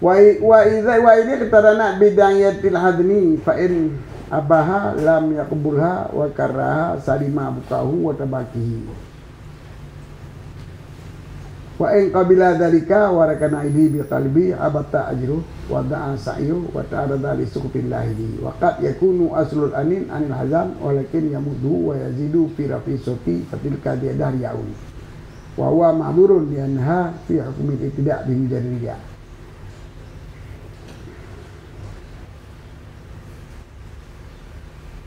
Wa i-, wa idza, wa in iqtaranat bi da'iyatil hazni fa in abaha lam yaqbulha wa karaha salima bukahu wa tabakihi. Wa in qabila dzalika wa rakana ilaihi bi qalbi habata ajruhu wa dha'a sa'yuhu wa ta'arrada li sukhtillahi bihi. Wa qad yakunu aslul anin anil hazan walakin yamudduhu wa yazidu fi rafi sauti fatilka ziyadah riyaun. Wa huwa ma'dzurun li'annaha fi hukmil ibtida' bi mujarrad riya.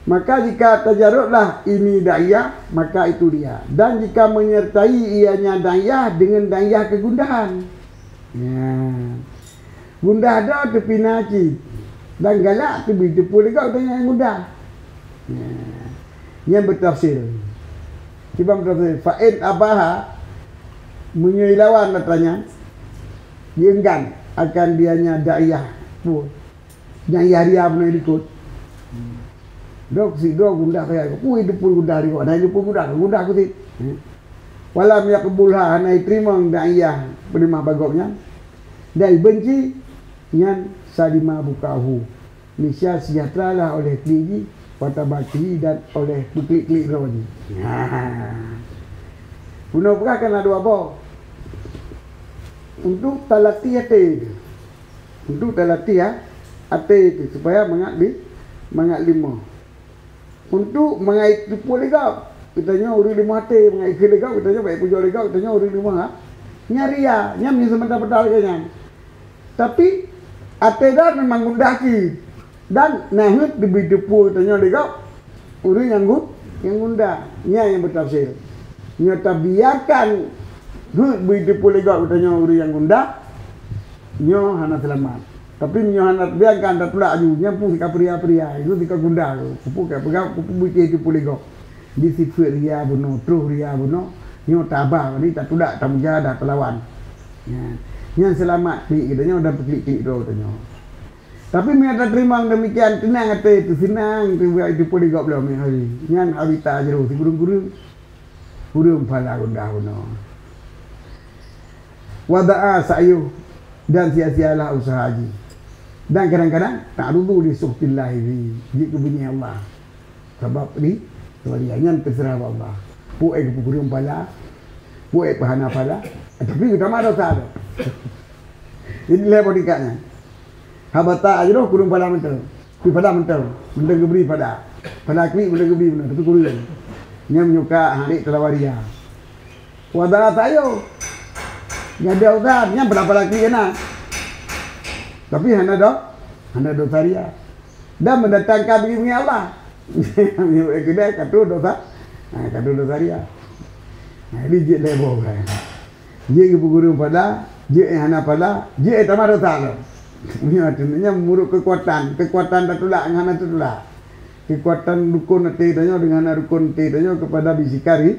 Maka jika tajarudlah ini da'iyah, maka itu riya. Dan jika menyertai ianya da'iyah dengan da'iyah kegundahan. Ya. Gundah dah teupina cit. Dan galak teubi teupeu lé gob tanyoe nyang gundah. Ya. Nyan beutafsir. Kiban beutafsir. Fa in abaha, meunyoe lawan atra nyan, jienggan akan dianya da'iyah. Pu. Nyang yah ria bunoe likot. Dok si dok gundah kaya, pui deupui gundah di kok, nah deupui gundah, gundah kusit. Walam yaqbulha, hana iteurimong da'iyah peuleumah bagok nyan. Dan benci nyan salima bukahu. Nisya sejahteralah oleh klik jih, watabaki dan oleh peuklik-klik droe jih. Bunoe peugah kan na dua boh. Untuk talaki até. Untuk talatih, ha, até tu supaya mangat li-, mangat lima. Untuk mangat teupeu lé gob, geutanyoe ureuëng lima até, mangat ikheun lé gob, geutanyoe baik pujoe lé gob, geutanyoe ureuëng lima, ha. Nyan ria, nyan meunyoe seumata-mata lagée nyan. Tapi até dah memang gundah cit. Dan na heuet teubi teupeu tanyoe lé gob ureuëng nyang gu-, nyang gundah. Nyan nyang beutafsir. Nyoe tabiarkan heuet beu teupeu lé gob tanyoe ureuëng nyang gundah, nyoe hana seulamat. Tapi meunyoe hana tabiarkan, tatulak aju, nyan pun sika peuria-peuria, itu sika gundah. Kupu ka peugah, kupu beu teupeu lé gob. Di sifeuet ria bunoe, troh ria bunoe, nyoe taba ni tatulak tamujahadah talawan. Nyan, nyan seulamat pih geutanyoe dan peuklik-klik droe tanyoe. Tapi meunyoe tateurimong demikian, teunang até, teuseunang, teubuat teupeu lé gob lom hari. Nyan habita ajruhu sikureueng-kureueng, kureueng pahala gundah bunoe. Wa dha'a sa'yuhu, dan sia-sialah usaha jih. Dan kadang-kadang ta'arrudu li sukhtillahi fihi, jeuet keu beungéh Allah. Sabab ni, nyan teuseurah bak Allah. Peue geupeukureueng pahala, peue peuhana pahala, tapi geutamah dosa tu. Jadi lhée boh tingkat nyan. Habata ajruhu, kureueng pahala mantong. Tapi pahala mantong. Mantong geubri pahala. Pahala klik mantong geubri mantong, tapi kureueng. Nyan meunyoe ka, ha, lé talawa ria. Wa dha'a sa'yuhu. Nyan dia usaha, nyan pahala-pahala klik na. Tapi hana do-, hana dosa ria. Dan mendatangkan bagi-bagi Allah. Meunyoe keudeh ka troh dosa, ha, ka troh dosa ria. Nah, jadi jeuet lhée boh kan. Jeuet geupeukureueng pahala, jeuet hana pahala, jeuet tamah dosa lom. Nyan, nyan meunurot keukuatan, keukuatan tatulak ngon hana tatulak. Keukuatan rukon até tanyoe deungon hana rukon até tanyoe keupada bisikari.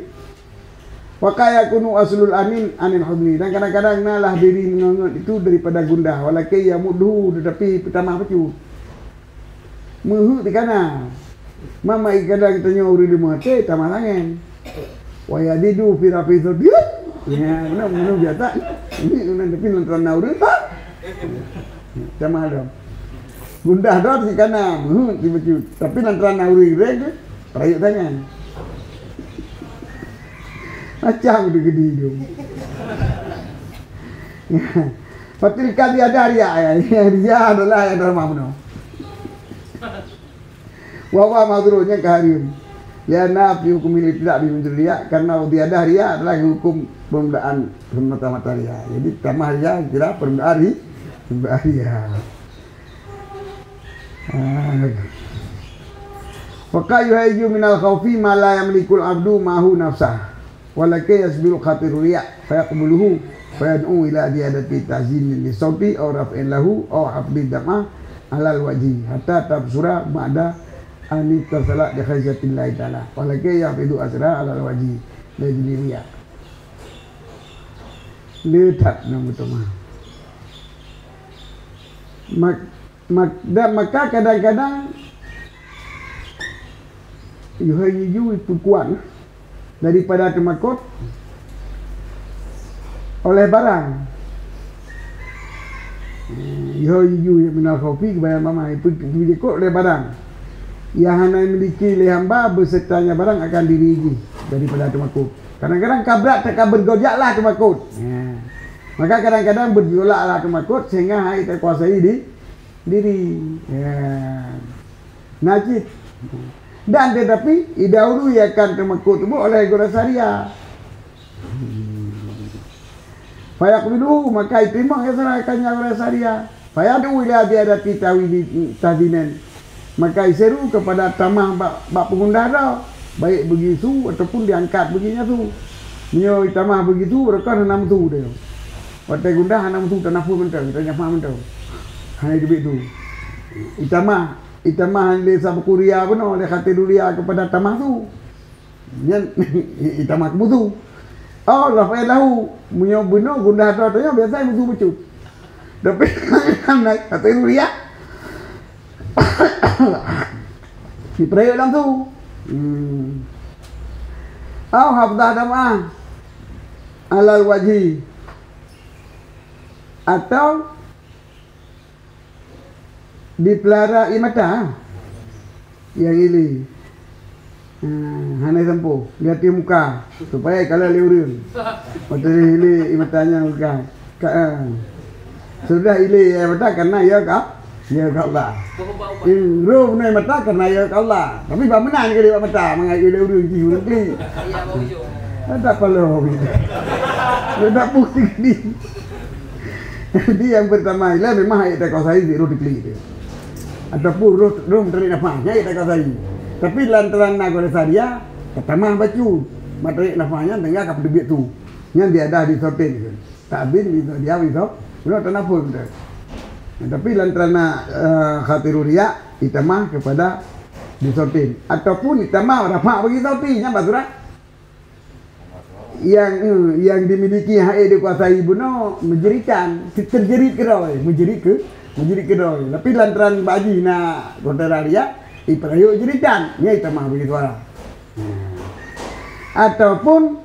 Wa qad yakunu aslul anin anil huzni. Dan kadang-kadang na lah diri meungeungeut itu daripada gundah. Walakin yamudduhu, tetapi peutamah bacut. Meuheuet dikana. Mama ikada geutanyoe ureuëng lima até tamah langén. Wa yazidu fi rafi sauti. Ya, beuna, beuna biasa. Ini beuna, tapi lantaran na ureuëng, ha? Tamah lom. Gundah dah dikana, meuheuet dibacut. Tapi lantaran na ureuëng reng tu, rayeuk tangan. Macam tu gedi tu. Fatilka ziyadah ria, ya. Ria adalah yang dalam bunoe. Wa huwa ma'dzurun, nyan ka hareuem. Lianna fi hukmil ibtida' bi mujarrad riya, karena ziyadah ria adalah hukum permulaan semata-mata ria. Jadi tamah ria kira permulaan ri-, permulaan ria. Ah. Wa qad yuhayyiju minal khaufi ma la yamlikul abdu ma'ahu nafsah. Walakin yasbiru khatirur riya, fayaqbuluhu, fayad'u ila ziyadati ta'zinin li sauti, aw raf'in lahu, aw hafdhi dam'ah alal wajhi, hatta tabsura ba'da an ittasalat bi khasyatillahi ta'ala. Walakin yahfidu asra alal wajhi, la yajri riya. Le that nyang beutama. Mak-, Mak-, dan maka kadang-kadang yuhayyiju ipeukuat daripada teumakot oleh barang. Eh, yuhayyiju minal khaufi, kebanyakan mama, ipeu-, ipeujakot oleh barang. Yang hana miliki lé hamba besertanya barang akan diri jih daripada teumakot. Kadang-kadang kabrat takabur gojak lah teumakot. Ya. Maka kadang-kadang bergejolaklah teumakot sehingga hana teukuasai di, diri. Ya. Najis. Dan tetapi, idahului akan teumakot tersebut oleh gurasariya. Fayaqbiluhu, maka iterima ya salah akan gurasariya. Fayad'u ila ziyadati tahwi-, tahzinin. Maka iseru kepada tamah bak, bak peungundah droe, baik beugisu ataupun diangkat beuginya su. Meunyoe itamah beugisu, beureukat hana meusu dia. Watée gundah hana meusu, tanah pun mantong, tanah mah mantong. Hana teubiet su. Itamah, itamah lé sabukuriya bunoe, lé khatiriya kepada tamah su. Nyan itamah keu musu. Oh, rafa'ahu. Meunyoe bunoe gundah droe tanyoe biasa musu bacut. Tapi hana, kata Nuriah. Dipeurayeuk langsung. Hmm. Au hafdah dam'ah alal wajhi. Atau dipeulara ie mata nyang ilé. Ha, hana sampoe, gaki muka, supaya ikalon lé ureueng. Watée ilé ie mata nyan muka. Ka, ha. Sudah ilé ie mata karena ya ka, ya ka Allah. Roh bunoe mata karena ya ka Allah. Tapi bak meunan kali bak mata, mangat ilé ureueng jih ureueng klik. Ada paloe. Ada pusing ni. Jadi yang pertama ialah memang hana teukuasai di roh diklik tu. Ataupun roh, roh meutarek nafas, hana teukuasai. Tapi lantaran na gurasariya, pertama bacut, meutarek nafas nyan teuga ka peuteubiet su. Nyan dia dah disotin tu. Takbin di dia di so, udah tanafus tu. Tapi lantaran na, eh, khatiriya, itamah kepada disotin. Ataupun itamah rafa' bagi sauti, nyan bak surat. Yang, eh, yang dimiliki hak dikuasai bunoe meujeritan, terjerit keudroe, meujerit keu, meujerit keudroe. Tapi lantaran bak jih na gurasariya, ipeurayeuk jeritan, nyan itamah bagi suara. Ataupun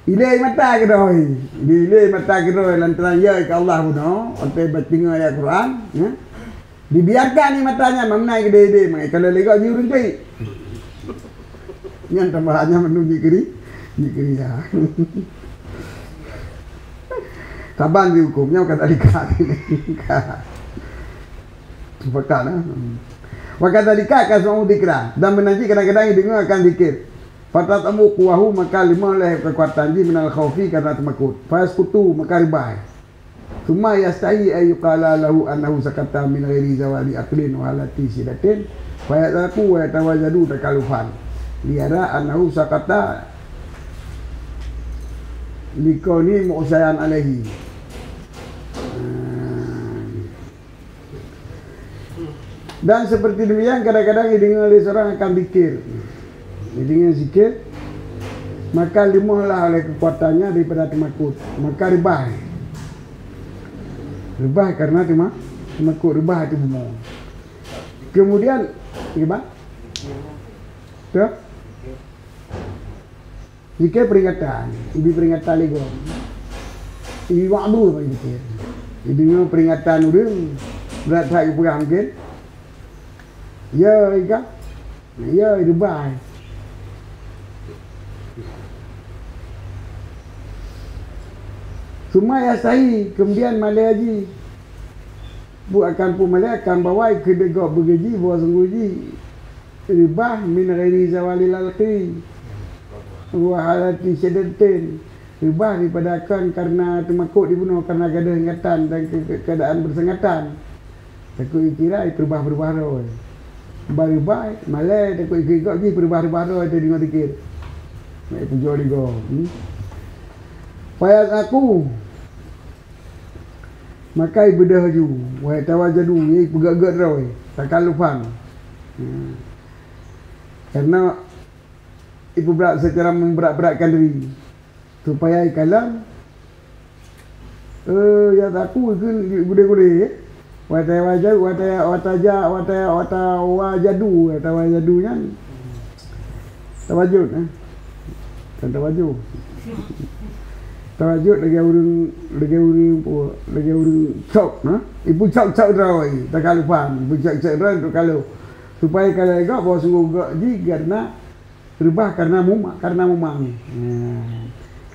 ilé mata keudroe, diilé mata keudroe lantaran ya ka Allah bunoe, watée baca teungoh ayat Quran, ya. Dibiarkan ie mata nyan meunai keudeh-deh, meukai ka lheueh lé gob jih ureueng klik. Nyan tambahan nyan mandum jikiri, jikiri ya. Saban dihuköm, nyan ka tadi ka. Sepakat, eh? Wa kadzalika tasma'u dzikra, dan meunan cit kadang-kadang ideungoe akan zikir. Fatat'amu quwwahu, maka lemah lé keukuatan jih minal khaufi, karena teumakot. Fayaskutu, maka reubah. Tsumma yastahi an yuqala lahu annahu sakata min ghairi zawali aqlin wa halati syiddatin, fayadhaku wa yatawajadu takallufan, liyara annahu sakata likaunihi mu'syan alaihi. Dan seperti demikian, kadang-kadang ideungoe lé seurang akan zikir. Ideungoe zikir, maka lemahlah oleh keukuatannya daripada teumakot. Maka reubah. Reubah karena teuma-, teumakot, reubah ateueh bumoe. Kemudian, reubah? Betul? Jika peringatan, ibi peringatan lé gob. Ibi wa'du bagi jika. Ibi memang peringatan ureueng, brat that geupeugah mungkin. Ya, ika. Ya, reubah. Tsumma yastahi, kemudian malée jih. Buet akan peumalée akan bawai keu deugob beugeuji bahwa sunggoh jih reubah min ghairi zawalil aqli wa halati syiddatin. Reubah daripada kon karena teumakot dibunoe karena gadôh ingatan dan ke-, ke-, keadaan beusangatan. Takot ikira peurubah-peurubah droe. Ba reubah, malée takot ikira gob jih peurubah-rubah droe teudeungoe zikir. Mak pujoe digob. Hmm? Fayadhaku. Maka ibeudôh laju, wa yatawajadu, ya ipeugét-gét droe, takallufan. Hmm. Karena ipeubrat secara memberat-beratkan diri, supaya ikalon, eh, ya taku ikheun gudée-gudée, ya. Wa tawajadu, wa ta-, wa taja-, wa ta-, wa tawajadu, wa tawajadu nyan. Tawajud, eh. Kan tawajud. Tawajud lagée ureueng, lagée ureueng, lagée ureueng cok, eh. Ibu cok-cok droe, takallufan. Ibu cok-cok droe takalluf. Supaya ka lagée gob bahwa sunggoh gob jih karena reubah karena muma-, karena mumang. Ya.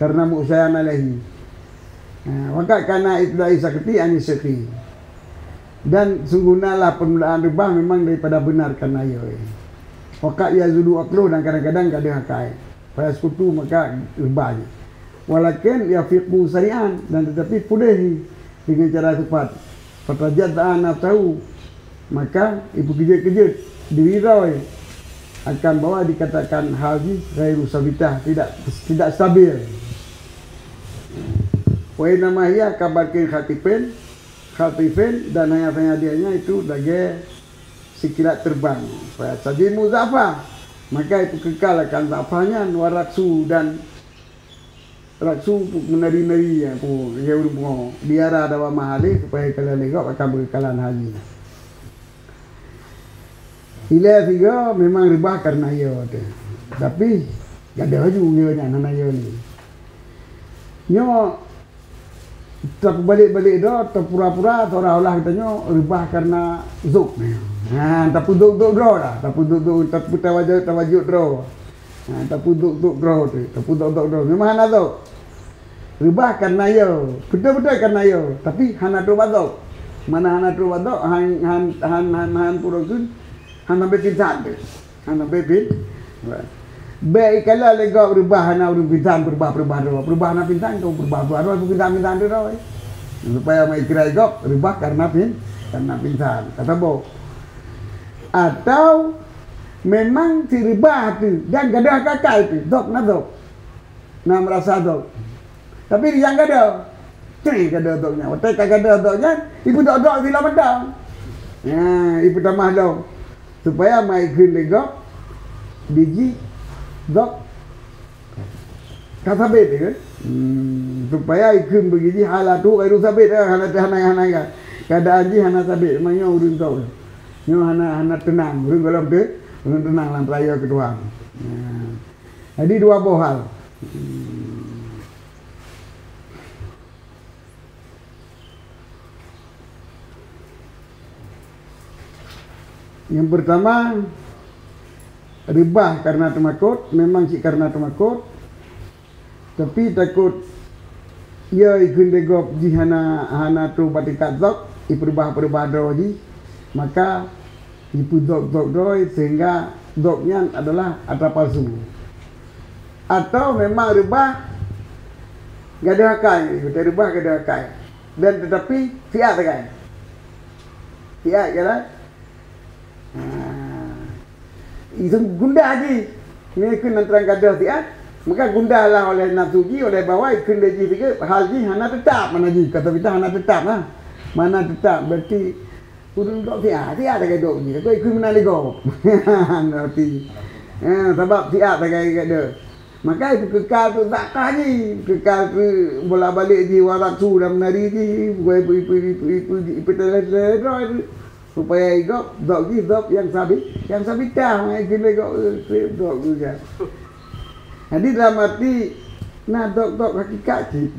Karena mu'syan alaihi. Ha, wa qad kana ibtida'u sakti anis sidqi. Dan sungguhnya lah permulaan reubah memang daripada benar karena yo. Wa qad yazulu aqluhu, dan kadang-kadang gadôh akai. Fa yaskutu, maka reubah jih. Walakin yafiqu sari'an, dan tetapi puléh dengan cara cepat. Fatajazza'a nafsahu, maka ipeukeujeuet-keujeuet diri droe akan bahwa dikatakan hal jih ghairu sabitah, tidak, tidak stabil. Wa innama hiya kabarqin khatifin, khatifin, dan hanya saja dianya itu lagèe sikilat terbang. Fa yastajimu dha'fa, maka ipeukeukal akan dha'fa nyan, wa raqsu, dan raqsu, menari-nari, ya, pu-, ya, ureueng pungo. Biara dawa mahalih, supaya kalian lé gob akan beukeukalan haji. Ilèe sigoe memang reubah karena yo teuh. Tapi gadôh laju yo nyan hana yo ni. Nyoe tapeubalek-balek droe, tapura-pura seolah-olah geutanyoe reubah karena zok. Ha, tapeuzok-zok droe lah, tapeuzok-zok, tapeutawajok-tawajok droe. Ha, tapeuzok-zok droe teuh, tapeuzok-zok droe. Memang hana zok. Reubah karena yo, beutôi-beutôi karena yo, tapi hana trok bak zok. Mana hana trok bak zok, han, han, han, han, han, pura kheun, hana bèk pingsan teuh. Hana bèk pin-, bèk ikalon lé gob reubah hana ureueng pingsan, peurubah-peurubah droe. Peurubah hana pingsan, keu peurubah-peurubah droe, pingsan-pingsan droe. Supaya meuikrai gob reubah karena pin-, karena pingsan. Ka saboh. Atau memang si reubah teuh dan gadôh akai teuh, zok na zok. Na meurasa zok. Tapi nyang gadôh, teuh gadôh zok nyan. Watèe ka gadôh zok nyan, ipeudok-dok sigoe mantong. Nah, ipeutamah lom. Supaya mai kheun lé gob, bijih zok ka sabit, ya kan? Hmm, supaya ikheun beugijih halatu ghairu sabit, ya, hana, hana, hana, hana. Keadaan jih hana sabit, meunyoe ureueng zok. Nyoe hana, hana teunang, ureueng gohlom teu-, ureueng teunang lam peuraya keu Tuhan. Nah. Jadi dua boh hal. Nyang peurtama, reubah karena teumakot, memang cit karena teumakot, tapi takot ya ikheun lé gob jih hana, hana trok bak tingkat zok, ipeurubah-peurubah droe jih, maka jipeuzok-zok droe sehingga zok nyan adalah atra palsu. Atau memang reubah gadôh akai, beutôi reubah gadôh akai. Dan tetapi siat sagai. Siat jalan. Ha. Itu gundah jih. Nyoe keu nan trang gadôh siat, maka gundah lah oleh nafsu jih, oleh bahwa ikheun lé jih sigoe, hal jih hana teutap mana jih. Kata kita hana teutap lah. Mana teutap, berarti Ureueng dok siat, siat sagai dok jih, takot ikheun meunan lé gob. Berarti, eh, sabab siat sagai gadôh. Maka ipeukeuka keu zakah jih, ipeukeuka keu bola balek jih, warak su dan meunari jih, bukai ipe-, ipe-, ipe-, ipe-, ipeuteulah-teulah droe tu. Supaya igob, dok jih dok nyang sabi-, nyang sabitah, maka ikheun lé gob, eh, dok tu jan. Jadi dalam arti, na dok-dok hakikat cit.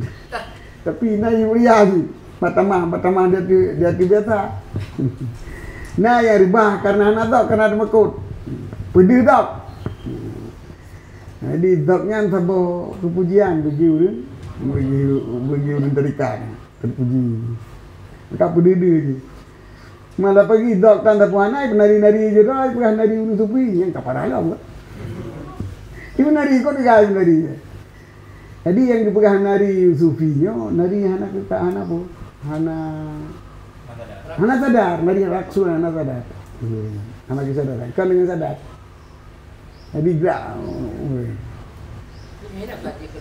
Tapi na nyang mulia cit. Batamah, batamah di ateueh, di ateueh biasa. Na nyang reubah karena hana dok, karena teumakot. Peudeuh dok. Jadi dok nyan saboh keupujian bagi ureueng, bagi, bagi ureueng teudekat. Teupuji. Maka peudeuh-deuh cit. Malah pagi dok tan sapeue hana, ipeunari-nari jih droe, ipeugah nari ureueng sufi, nyang ka parah lom kan. Ipeunari, kon tinggai ipeunari. Jadi nyang geupeugah nari sufi nyoe, nari hana keuka, hana peue, hana, hana sadar, nari raksasa hana sadar. Iya, hana keusadaran, kon deungon sadar. Jadi, gerak.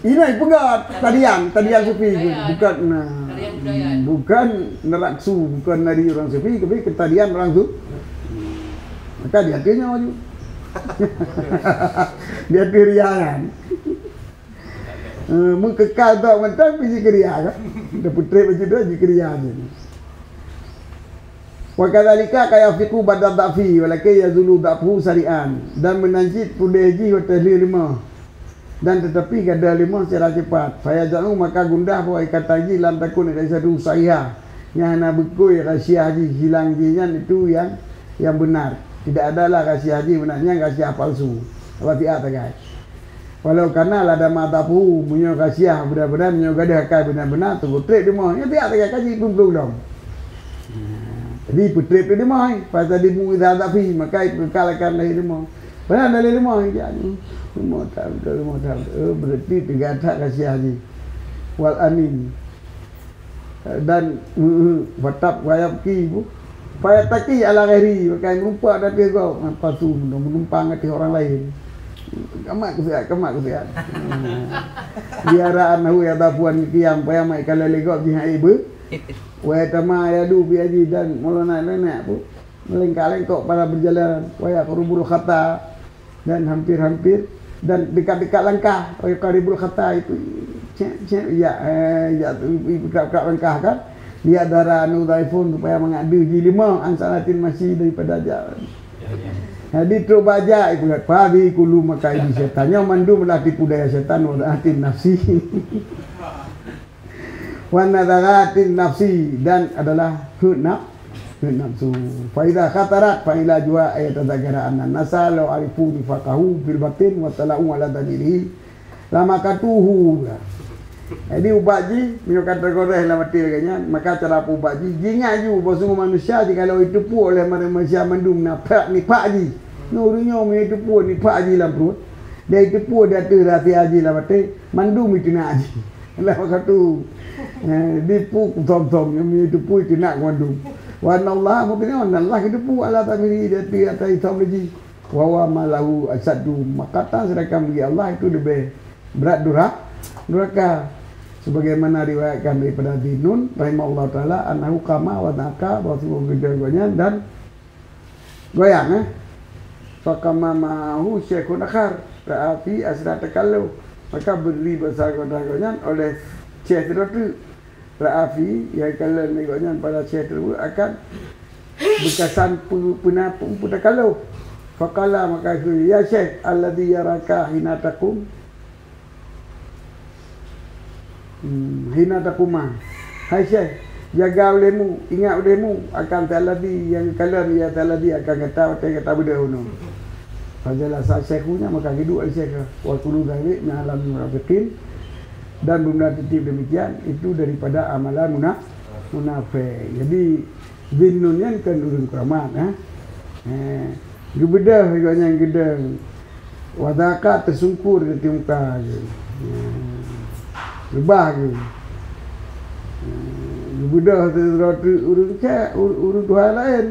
Ini peugah tarian, tarian sufi. Bukan, nah, bukan neraksu, bukan nari ureueng sufi, tapi keu tarian ureueng su-, maka di ateueh nyoe maju. Di ateueh ria nyan. Eh, meukeuka dok mantong, biji keu ria kan. Dah putrek baju dah, biji keu ria je. Wa kadzalika qad yafiqu ba'da dha'fi, walakin yazulu dha'fuhu sari'an. Dan meunan cit puléh jih watèe lheueh leumoh. Dan teutapi gadôh leumoh secara cepat. Fa yadha'u, maka gundah bahwa ikatan jih lam takun iqadatuhu sahihah. Nyang hana beukôi rahsia jih, hilang jih nyan itu nyang, nyang beuna. Tidak adalah rahsia jih beuna, nyan rahsia palsu. Apa siat sagai. Walau kana lada ma dhafu, meunyoe ka siah beuna-beuna, meunyoe gadôh akai beuna-beuna, teupeutreb di moh. Nyoe tiak lagèe kaji peuet plôh lom. Jadi peutreb di moh, fasa di mu idza dhafi, maka ipeukeukal akan lahé di moh. Padahai dari di moh, jak ni. Di moh tam, di moh tam. Oh, berarti teuga that ka siah jih. Wal amin. Dan, eh, eh, fatab wa yabki bu. Fa yattaki ala ghairi, maka meureumpok di ateueh gob, nafsu, meunum-, meunumpang ateueh orang laén. Kamat keusiat, kamat keusiat. Biara annahu yadhafu an qiyam, payah mai ka lé gob jih hai beu. Wa yatamayadu bi aji dan mulana nenek bu. Melengkak-lengkok pada berjalan. Wa yaqrubul khata. Dan hampir-hampir dan dekat-dekat langkah, wa yuqaribul khata itu, cek, cek, ya, eh, ya, dekat-dekat langkah kan. Lihat darah anu dhaifun supaya mangat deuh jih limong an sanatin masih daripada jalan. Jadi trok bajak itu, fadi kulu maka ini setan. Nyoe mandum lah tipu daya setan wa atin nafsi. Wa nazaratin nafsi, dan adalah heuet naf-, heuet nafsu. Fa idza khatarat fa ilajuha ay tadzakara anna nasa law arifu nifaqahu fil batin wa tala'u ala dhalilihi lamakatuhu. Jadi ubat jih, meunyoe ka teugoréh lam até lagèe nyan, maka cara peuubat jih, jingat ju bahwa sungguh manusia jikalau jiteupeue oleh manusia mandum nifak, nifak jih. Nyoe ureueng nyoe meunyoe jiteupeue nifak jih lam pruet, dan jiteupeue di ateueh rahsia jih lam até, mandum jiteunak jih. Allahu Akbar. Eh, dipu thom-thom, nyang itu pui tinak mandum. Wa anallah, mungkin Allah itu pui ala tamiri, dia tu atas Islam lagi. Wa wa ma lahu asyaddu maqata, sedangkan bagi Allah itu lebih berat dura-, duraka. Sebagaimana riwayatkan daripada Dhinun rahimahullah taala, annahu qama wa naka, bahwa sungguh geudoe gobnyan dan goyang, eh. Faqama ma'ahu syaikhun akhar, ra'a fi asra takalluf. Maka berdiri bersama gobnyan oleh syekh tersebut. Ra'a fi, nyang kalon lé gobnyan pada syekh tersebut akan beukasan pe-, peuna pe-, peutakalluf. Faqala, maka geukheun, "Ya syekh, alladhi yaraka hina taqum." Hmm, hina taquma. Hai syekh, jaga ulèhmu, ingat ulèhmu akan si alladhi nyang kalon, ya si alladhi akan gata watèe gata beudôh bunoe. Fajalasa syekhu, maka geuduek lé syekh, wa kullu dzalik min amalil munafiqin, dan beuna tiep demikian itu daripada amalan muna-, munafik. Jadi, Dhinun nyan kan ureueng keuramat, eh. Eh, geubeudôh gobnyan geudong. Wa dhaqa, teusungkur di ateueh muka geuh. Eh, reubah geuh. Eh, geubeudôh sidroe teuk ureueng cak, ur-, ureueng tuha laén.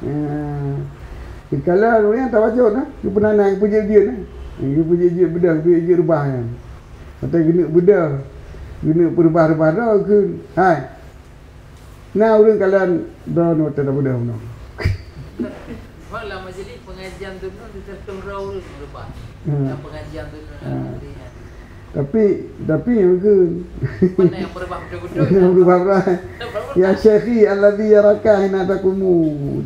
Eh, dikala ureueng nyan tabacut, eh, geupeunanang, geupeujeuet-jeuet, eh. Geupeujeuet-jeuet beudôh, geupeujeuet-jeuet reubah nyan. Watèe geuneuk beudôh, geuneuk peureubah-reubah droe kheun. Hai, Na ureueng kalon droeneuh watèe tabeudôh bunoe. Mak lam majlis pengajian tu nun di satu roh ureueng berubah. Hmm. Dalam pengajian tu nun. Hmm. Tapi, tapi yang ke Mana yang berubah betul-betul? Yang berubah-ubah. Ya syekhi alladhi yaraka hina taqumu.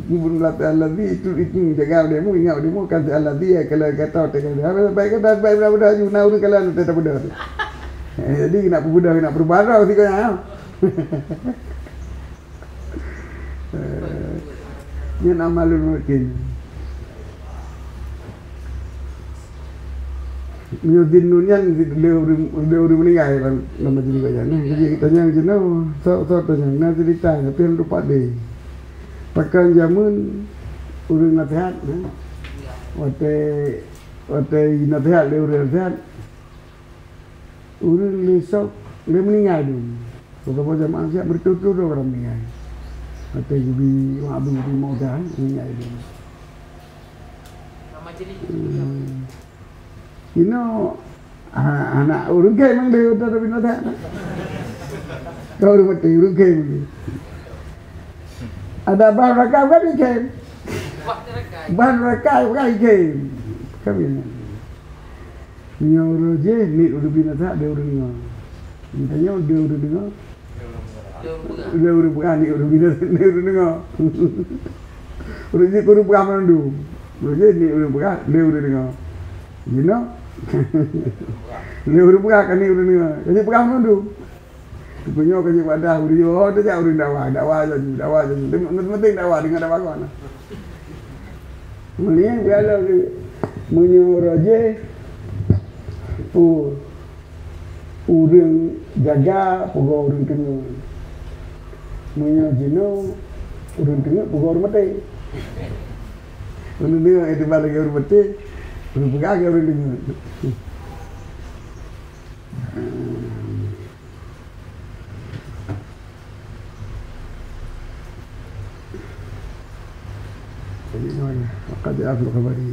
Itu belum latih alladhi itu, itu jaga dirimu, ingat dirimu kan si alladhi ya kalau kata watèe kata. Baik kata baik beudôh-beudôh aju na ureueng kalon watèe tabeudôh. Eh, jadi nak peubeudôh, nak berubah roh sikok nyan. Eh, nyan amalul munafiqin. Meunyoe Dhinun nyan lé ureueng, lé ureueng meuninggai lam, lam majlis bayan. Nah, jadi tanyong jinoe, sok, sok tanyong. Na cerita, tapi hana teupeu deh. Pakon jameun ureueng naseuhat, nah. Watèe, watèe naseuhat lé ureueng naseuhat, Ureueng lé sôk lé meuninggai dum. Beurapa jamaah siap beutôi-toi droe ka meuninggai. Watèe geubi mak abang geubi maudah, meuninggai dum. Hmm. Inoe, a-, anak ureueng kém mang deuh, udah binatang. Kau ureueng mati, ureueng kém. Ada bahan rakai bukan kém. Bahan rakai bukan kém. Kami. Meunyoe uroe jéh, niet ureueng binatang, dua ureueng deungoe. Geutanyoe dua ureueng deungoe. Dua ureueng peugah, niet ureueng binatang, dua ureueng deungoe. Ureueng jéh ureueng peugah mandum. Uroe jéh niet ureueng peugah, dua ureueng deungoe. Jinoe, dua ureueng peugah ka niet ureueng deungoe. Jadi peugah mandum. Geutanyoe ka jeuet wadah, ureueng jih, oh, tajak ureueng dakwah, dakwah laju, dakwah laju. Penting dakwah, deungoe dakwah keunan. Meunan, kalau meunyoe uroe jéh, Ureuëng jaga peugah ureuëng teungeut. Meunyoe jinoe, ureuëng teungeut peugah ureuëng maté. Ureuëng teungeut itu bak lagée ureuëng maté, ureuëng peugah lagée ureuëng teungeut. Jadi, maka jawab kembali.